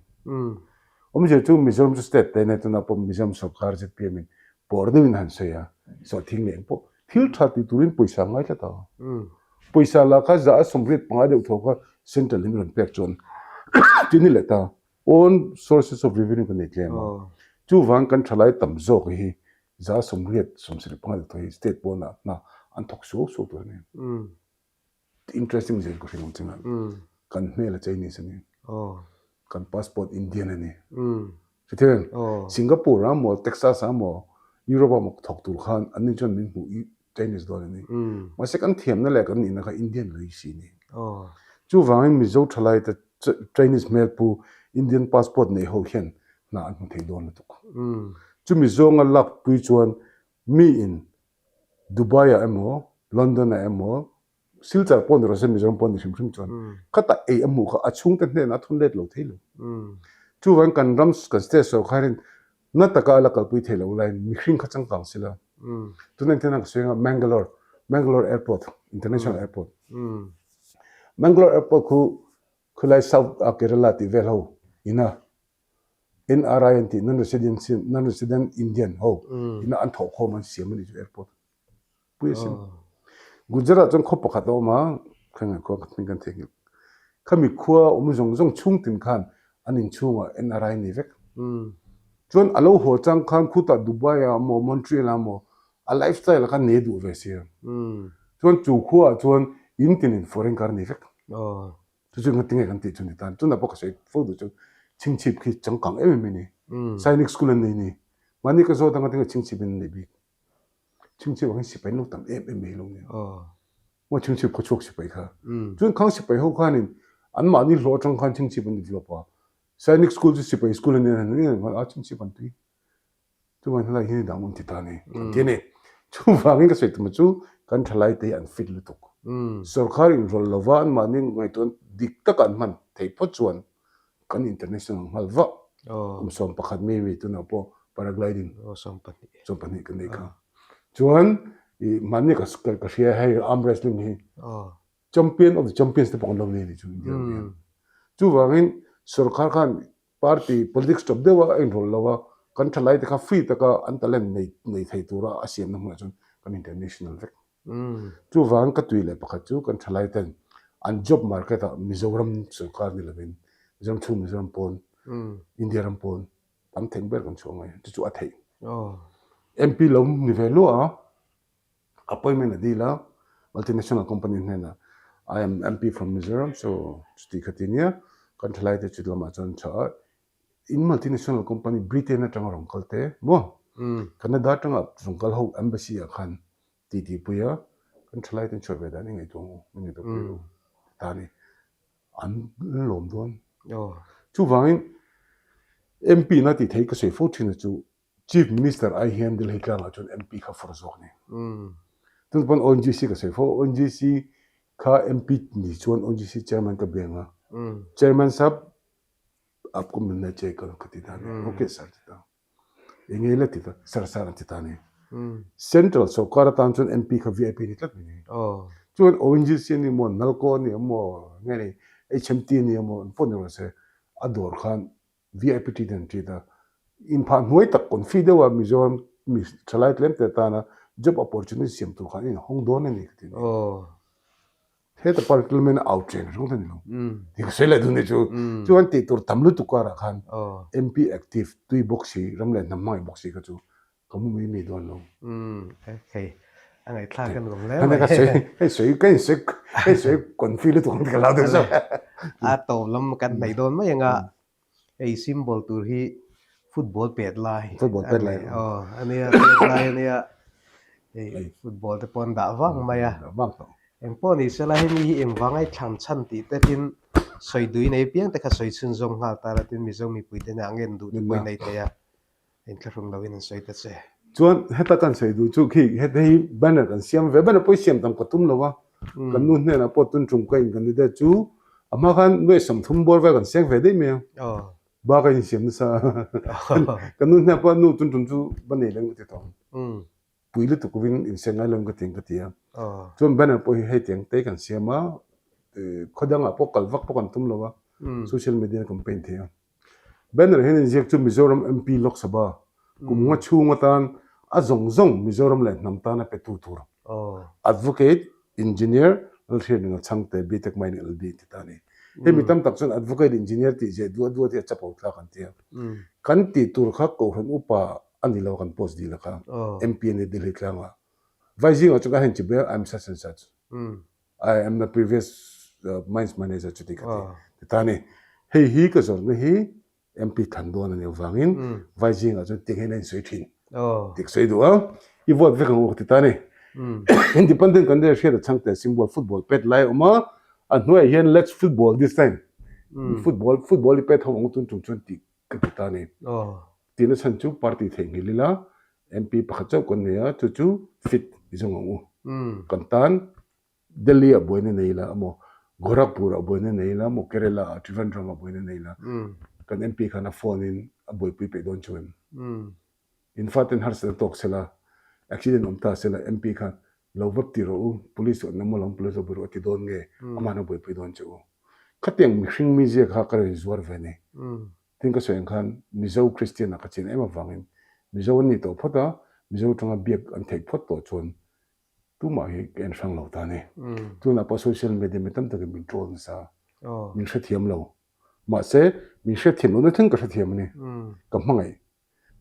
awmzia chu Mizoram chu state te nia tunah pawh Mizoram sorkar zpm in pawr deuhin han sawi a sawhthing leh engpawh thil tha ti turin pawisa a ngai tlat a. Pawisa lah kha za a 85 deuh tho kha central in rawn pek chuan tin i let a, own sources of revenue kan nei tlem a. Chuvang kan thalai tam zawk hi za 80 75 deuh tho hi state pawnah hna an thawk suau suau tur a ni. Interesting zel ka hrilh ang che nga. Kan hmel a Chinese a ni. Kan passport Indian a ni. Hrethian, Singapore ah maw, Texas ah maw, Europe ah maw thawk tur khan an ni chuan min hmuh i Chinese dawn a ni. Mahse kan thiamna leh kan nihna kha Indian lui si a ni. Chuvangin Mizo thalai te Chinese hmel pu Indian passport nei ho hian hna an hmu thei dawn lutuk. Chumi zawnga lakpui chuan mi in Dubai ah emaw, London ah emaw, Silchar pawh ni rawh se, Mizoram pawh ni hrim hrim chuan khatah ei a hmuh kha a chhungte hnenah a thun let lo thei lo. Chuvangin kan ram, kan state sorkarin na taka a la kalpui thei lo laiin mihring kha changkang si la. Tuna engtin a ka sawi anga Mangalore, Mangalore Airport, International Airport. Mangalore Airport khu khulai South a Kerala tih vel ho ina NRI an tih non-resident non-resident Indian ho ina an thawh khawm an siam a ni chu airport pui a sin. Gujarat chuan khaw pakhat a awm a, khawngaih khua ka hming kan theihnghilh. Khami khua awm zawng zawng chhung tin khan an inchhungah NRI nei vek. Chuan a lo haw chang khan khutah Dubai ah maw Montreal ah maw a lifestyle kha nei duh ve sia. Chuan chu khua ah chuan in tinin foreign car nei vek. Chu chu ngatinge kan tih chu ni tan. Tunah pawh ka sawi fo duh chu chhingchhip khi changkang em em a ni. Sainik school an nei ni. Mahni ka zawt a ngatinge chhingchhip in an nei bik. Chhingchhip ah khan sipai an lo tam em em mai lo nia. Maw chhingchhip khawchhuak sipai kha. Chuan khang sipai ho khanin an mahni hlawh atang khan chhingchhip an develop a. Sainik school chu sipai school a nia a chhingchhip an tui. Chuvangin helai hi dang an ti ta a ni, an ti a ni. Chuvangin ka sawi tum chu kan thalai te hi an fit lutuk. Sorkar inrawlh lova anmahni ngaihtuahna dik taka an hman theih phawt chuan kan international nghal vah. Kum 11 mi tunah pawh paragliding 12 kan nei kha. Chuan ih mahni ka hria hei arm wrestling hi champion of the champions te pawh kan lo nei a ni chu India ram hian. Chuvangin sorkar khan Party politics tawp deuh a inrawlh lo a, kan thalai te kha free taka an talent nei nei thei tura a siamna hmunah chuan kan international vek. Chuvang ka tui leh pakhat chu kan thalai ten an job market ah Mizoram sorkar ni lovin Mizoram chhung Mizoram pawn India ram pawn tam theng ber kan chhuah ngai chu chu a theih. MP lo ni ve luah a. Appointment a dil a, multinational company hnenah I am MP from Mizoram so chuti kha ti nia, kan thalai te chu lamah chuan tha a, in multinational company Britain atanga rawn kal te maw Canada atanga rawn kal ho embassy ah khan ti ti pui a, kan thalai ten chhuah ve dan i ngaihtuah ang u, min ngaihtuah pui ru ti ta a ni, an lawm dawn. Chuvangin MP na tih theih ka sawi fo thin a chu Chief Minister ai hian Delhi tlangah chuan MP kha fur zawk a ni. Tun pawn ONGC ka sawi fo, ONGC kha MP ni chuan ONGC Chairman ka beng a, Chairman sahab aapko milna chahiye kal ka ti ta a ni, ok sir ti ta, eng nge la ti ta, sir sir an ti ta a ni. Central sorkar atan chuan MP kha VIP ni tlat mai ni. Chuan ONGC a ni maw, Nalco a ni emaw, nge ni HMT a ni emaw, an pawh ni rawh se, a dawr khan VIP treat an treat a, inphah hnuai tak confi deuh a Mizoram mi thalai tlem te tana job opportunity siam tur khan a inhawng dawn a ni ka ti a ni. Heta parliament a au chen ringawt a ni lo. Ti ka sawi leh dun ni chu. Chuan tih tur tam lutuk karah khan MP active tui bawk si, ram leh hnam hmangaih bawk si kha chu Ka mu mai mai dawn lo. Umm hei a ngaihthlak a nuam hle mai. Ka sawi hei sawi ka insawi hei sawi confi lutuk ang ka lau deuh zawk. A tawp lam kan hnaih dawn mai anga hei symbol tur hi football pet lai. Football pet lai. Aw ania pet lai ania hei football te pawh an dah vang mai a. Dah vang tawh. Engpawh ni sela hemi hi engvang ai thlan chhan tih te tin sawi dui nei piang te kha sawi chhunzawm nghal ta la tin Mizo mipui te nen ang en duh te pawh i nei thei a. Inthlahrung loin an sawi ta che. Chuan heta kan sawi duh chu khi heta hi banner kan siam ve, banner pawh i siam tam ka tum lo a, kan nu hnenah pawh tun tum ka in candidate chu a hma khan nuaih 30 bawr vel kan seng ve daih mai a, ba ka insiam nasa a, kan nu hnenah pawh nu tun tum chu ba nei leng ka ti tawh ang, pui lutuk vin inseng ngai lo ka ti ang ka ti a, chuan banner pawh hi hei tiang te kan siam a, khaw dangah pawh kal vak pawh kan tum lo a, social media campaign thei a. Banner hian inziak chu Mizoram MP Lok Sabha kum nga chhung atan a zawng zawng Mizoram leh hnam tana petu tur Advocate, Engineer, Lalhriatnunga Chhangte, BTech Mining LLB an ti ta a ni. Hei mi tam tak chuan Advocate Engineer tih zeh duah duah te hi a chapo thlak an ti a. Kan tih tur kha Kohhran upa a ni lo kan post dil a kha MP a ni Delhi tlangah. Vai zingah chuan ka hen chi ber I am such and such. I am the previous mines manager chuti ka ti ti ta a ni. Hei hi ka zawrhna hi MP thlan dawn a nih avangin vai zingah chuan tiang hian a insawi thin tih ka sawi duh a, i vote vek ang u ka ti ta a ni. Independent candidate hriat a chhang teh symbol football pet lai a awm a, a hnuaiah hian let's football this time football football i pet ho ang tun tum chuan tih ka ti ta a ni. Tihna chhan chu party theihnghilh ila MP pakhat chauh kan nei a, chu chu fit i zawng ang u. Kan tan Delhi ah buaina nei ila emaw, Gorakhpur ah buaina nei ila emaw, Kerala ah Trivandrum ah buaina nei ila kan MP khan a phone in a buaipui peih dawn chu em? In faten harsatna tawk sela, accident awm ta sela MP khan lo vap ti rawh u, police awm emaw lo police lo bu rawh a ti dawn nge amah an a buaipui dawn che u. Khatiang mihring mizia kha ka rawn zuar ve ni. Tin ka sawi ang khan Mizo Kristian ah ka chian em avangin Mizo an nih tawh phawt a, Mizo tanga biak an theih phawt tawh chuan Tumah hi ka en hrang lo ta a ni. Tunah pawh social media mi tam takin min troll nasa a, min hrethiam lo. Mahse, min hrethiam lohna thleng ka hrethiam a ni. Ka hmangaih.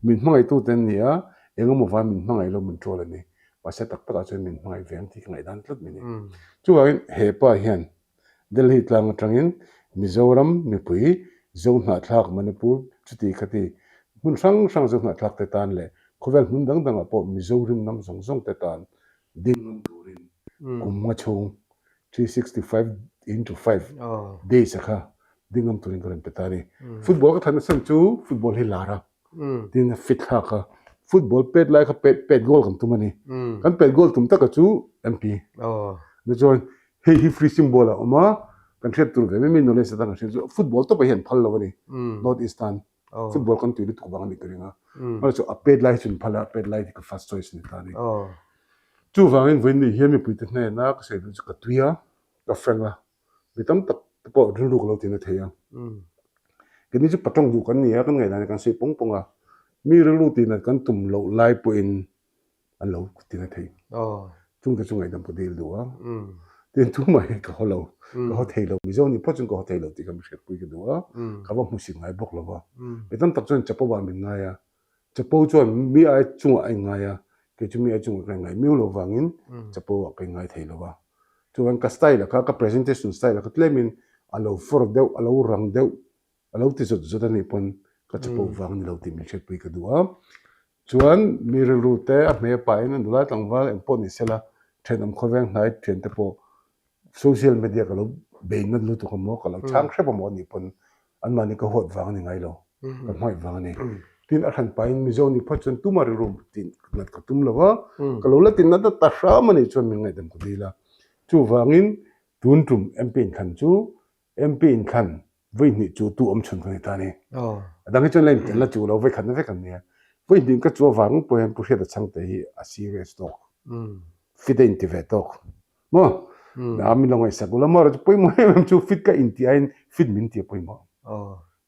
Min hmangaihtute an ni a, engemaw vai min hmangaih lo min troll a ni. Mahse, tak takah chuan min hmangaih ve ang tih ka ngaihdan tlat mai a ni. Chuvangin he pa hian Delhi tlang atangin Mizoram mipui Zohnahthlak Manipur chuti khati hmun hrang hrang Zohnahthlak te tan leh khawvel hmun dang dangah pawh Mizo rimnam zawng zawng te tan ding ngam turin kum nga chhung 365 into 5 days a kha ding ngam turin ka rawn pe ta a ni. Football ka than nachhan chu football hi lar a. Tin a fit thlak a, football pet lai kha pet pet goal kan tum a ni. Kan pet goal tum taka chu MP. Ni chuan hei hi free symbol a awm a, kan hriat tur ve mai mai knowledge atan kan hriat chu football tawpah hian phal lo a ni. North East tan football kan tui lutuk vang a nih ka ring a. Mahse chu a pet lai hi chu an phal a, a pet lai hi ka first choice a ni ta a ni. Chuvangin vawiin ni hian mipuite hnena ka sawi duh chu ka tui a, ka frank a. Mi tam tak te pawh rilru ka lo ti na thei a. Keini chu patawng duh kan ni a, kan ngaihdan hi kan sawi pawng pawng a. Mi rilru tih nat kan tum loh lai pawhin an lo ti na thei. Chungte chu ngaihdam ka dil duh a. Tin tumah hi ka haw lo, ka haw thei lo. Mizo nih phawt chuan ka haw thei lo tih kha mi hriatpui ka duh a, ka va hmusit ngai bawk lo va. Mi tam tak chuan chapo ah min ngai a, Chapo chuan mi ai chungah a inngai a, kei chu mi ai chungah ka inngai miau lo vangin chapo ah ka inngai thei lo a. Chuan ka style a kha, ka presentation style a kha tlemin a lo fawr deuh, a lo rang deuh, a lo ti zawt zawt a nih pawn ka chapo vang ni lo tih min hriatpui ka duh a. Chuan mi rilru te a hmei a pahin a nula tlangval eng pawh ni sela thenawm khawveng hnai thiante pawh Social media ka lo bei nat lutuk a maw, ka lo chhang hrep a maw anih pawn anmahni ka huat vang a ni ngai lo, ka hmangaih vang a ni. Tin a hran pahin Mizo nih phawt chuan tumah rilru tih nat ka tum lo va, ka lo la ti nat a ta hram a nih chuan min ngaihdam ka dil a. Chuvangin tun tum MP inthlan chu MP inthlan vawi hnih chu tu awm chhun ka ni ta a ni. A dang hi chuan la intel la chu lo vawi khatna vek an nia. Vawi hnih ka chu avang pawh hian Pu Hriata Chhangte hi a serious tawk, fit a inti ve tawk. Maw? A min lo ngaihsak ula maw? Chu pawimawh em em chu fit ka inti aiin fit min ti a pawimawh.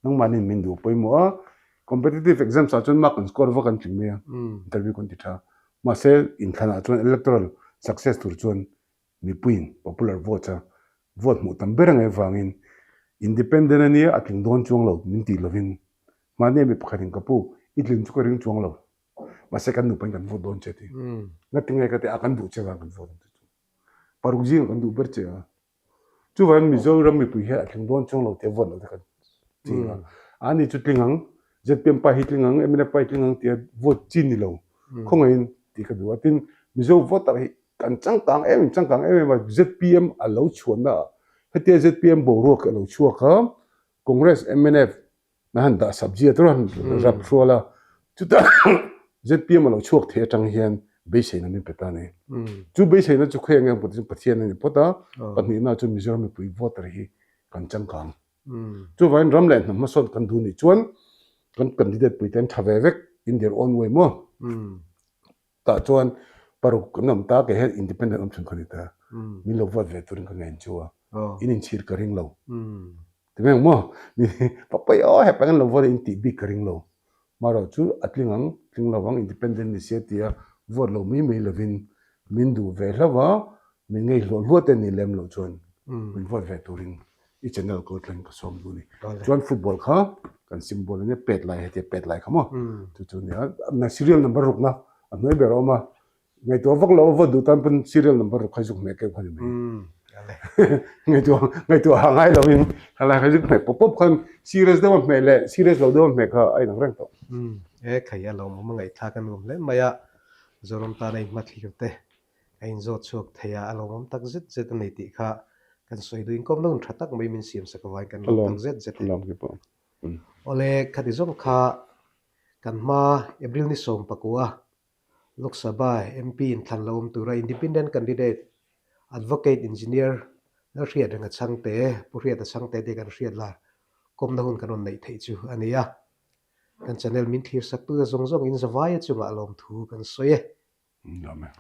Nangmahniin min duh a pawimawh a, competitive exams ah chuan mark an score vak an tling mai a, interview kan ti tha. Mahse inthlanah chuan electoral success tur chuan mipuiin popular votes a vote hmuh tam ber angai avangin independent a nia a tling dawn chuang lo min tih lovin mahni mi pakhatin ka pu i tling chu ka ring chuang lo. Mahse kan nupain kan vote dawn che ti. Ngati nge ka ti a kan duh che vang kan vote ang che chu. Paruk zingah kan duh ber che a. Chuvangin Mizoram mipui hian a tling dawn chuang lo tia vote lo te kan ching a. A ni chu tling ang, ZPM pa hi tling ang, MNF pa hi tling ang tia vote chi ni lo. Khawngaihin tih ka duh a. Tin Mizo voter hi kan changkang em em changkang em em a ZPM a lo chhuahna ah hetia ZPM boruak a lo chhuak a Congress, MNF Na han dah sabji a tur a han rap hrual a, chutah zpm a lo chhuak thei atang hian beiseina min pe ta a ni. Chu beiseina chu khawi eng eng Pathian a ni phawt a, pahnihna chu Mizoram mipui voter hi kan changkang. Chuvangin ram leh hnam hmasawn kan duh nih chuan kan candidate puite an tha ve vek in their own way maw. Tah chuan paruk kan awm ta kei hian independent awm chhun ka ni ta. Min lo vote ve turin ka ngen chu a, in inchhir ka ring lo. Ti mai ang maw? Papai aw hep ang an lo vote a in tih bik ka ring lo. Marawh chu a tling ang, tling lo ang independent ni sia tia vote lo mai mai lovin min duh ve hlauh a. Min ngei hluah hluah te nih lem loh chuan min vote ve turin i channel kal thleng ka sawm duh a ni. Chuan football kha kan symbol a nia pet lai hetia pet lai kha maw chu chu a nia. Na serial number rukna a hnuai ber a awm a, ngaihtuah vak loh a vote duh tan pawn serial number ruk kha zuk hmeh keuh kha ni mai. Ngaihtuah ngaihtuah ha ngai lovin helai kha zuk hmeh pawp pawp khan serious deuh a hmeh leh serious lo deuh a hmeh kha a inang reng tawh. E khai a lawmawm a ngaihthlak a nuam hle mai a, Zoram tana inhmathlir te a inzawt chhuak thei a, a lawmawm tak zet zet a nei tih kha kan sawi duh inkawm lo tha tak mai min siam sak avangin kan lawm tak zet zet e. Awle, khati zawng kha kan hma April ni 14 Lok Sabha MP inthlan lo awm tura Independent Candidate Advocate Engineer Lalhriatrenga Chhangte, Pu Hriata Chhangte tih kan hriat lar kawmna hun kan rawn neih theih chu a ni a. Kan channel min thlir sak tu zawng zawng in zavaia chungah lawmthu kan sawi e. Amen.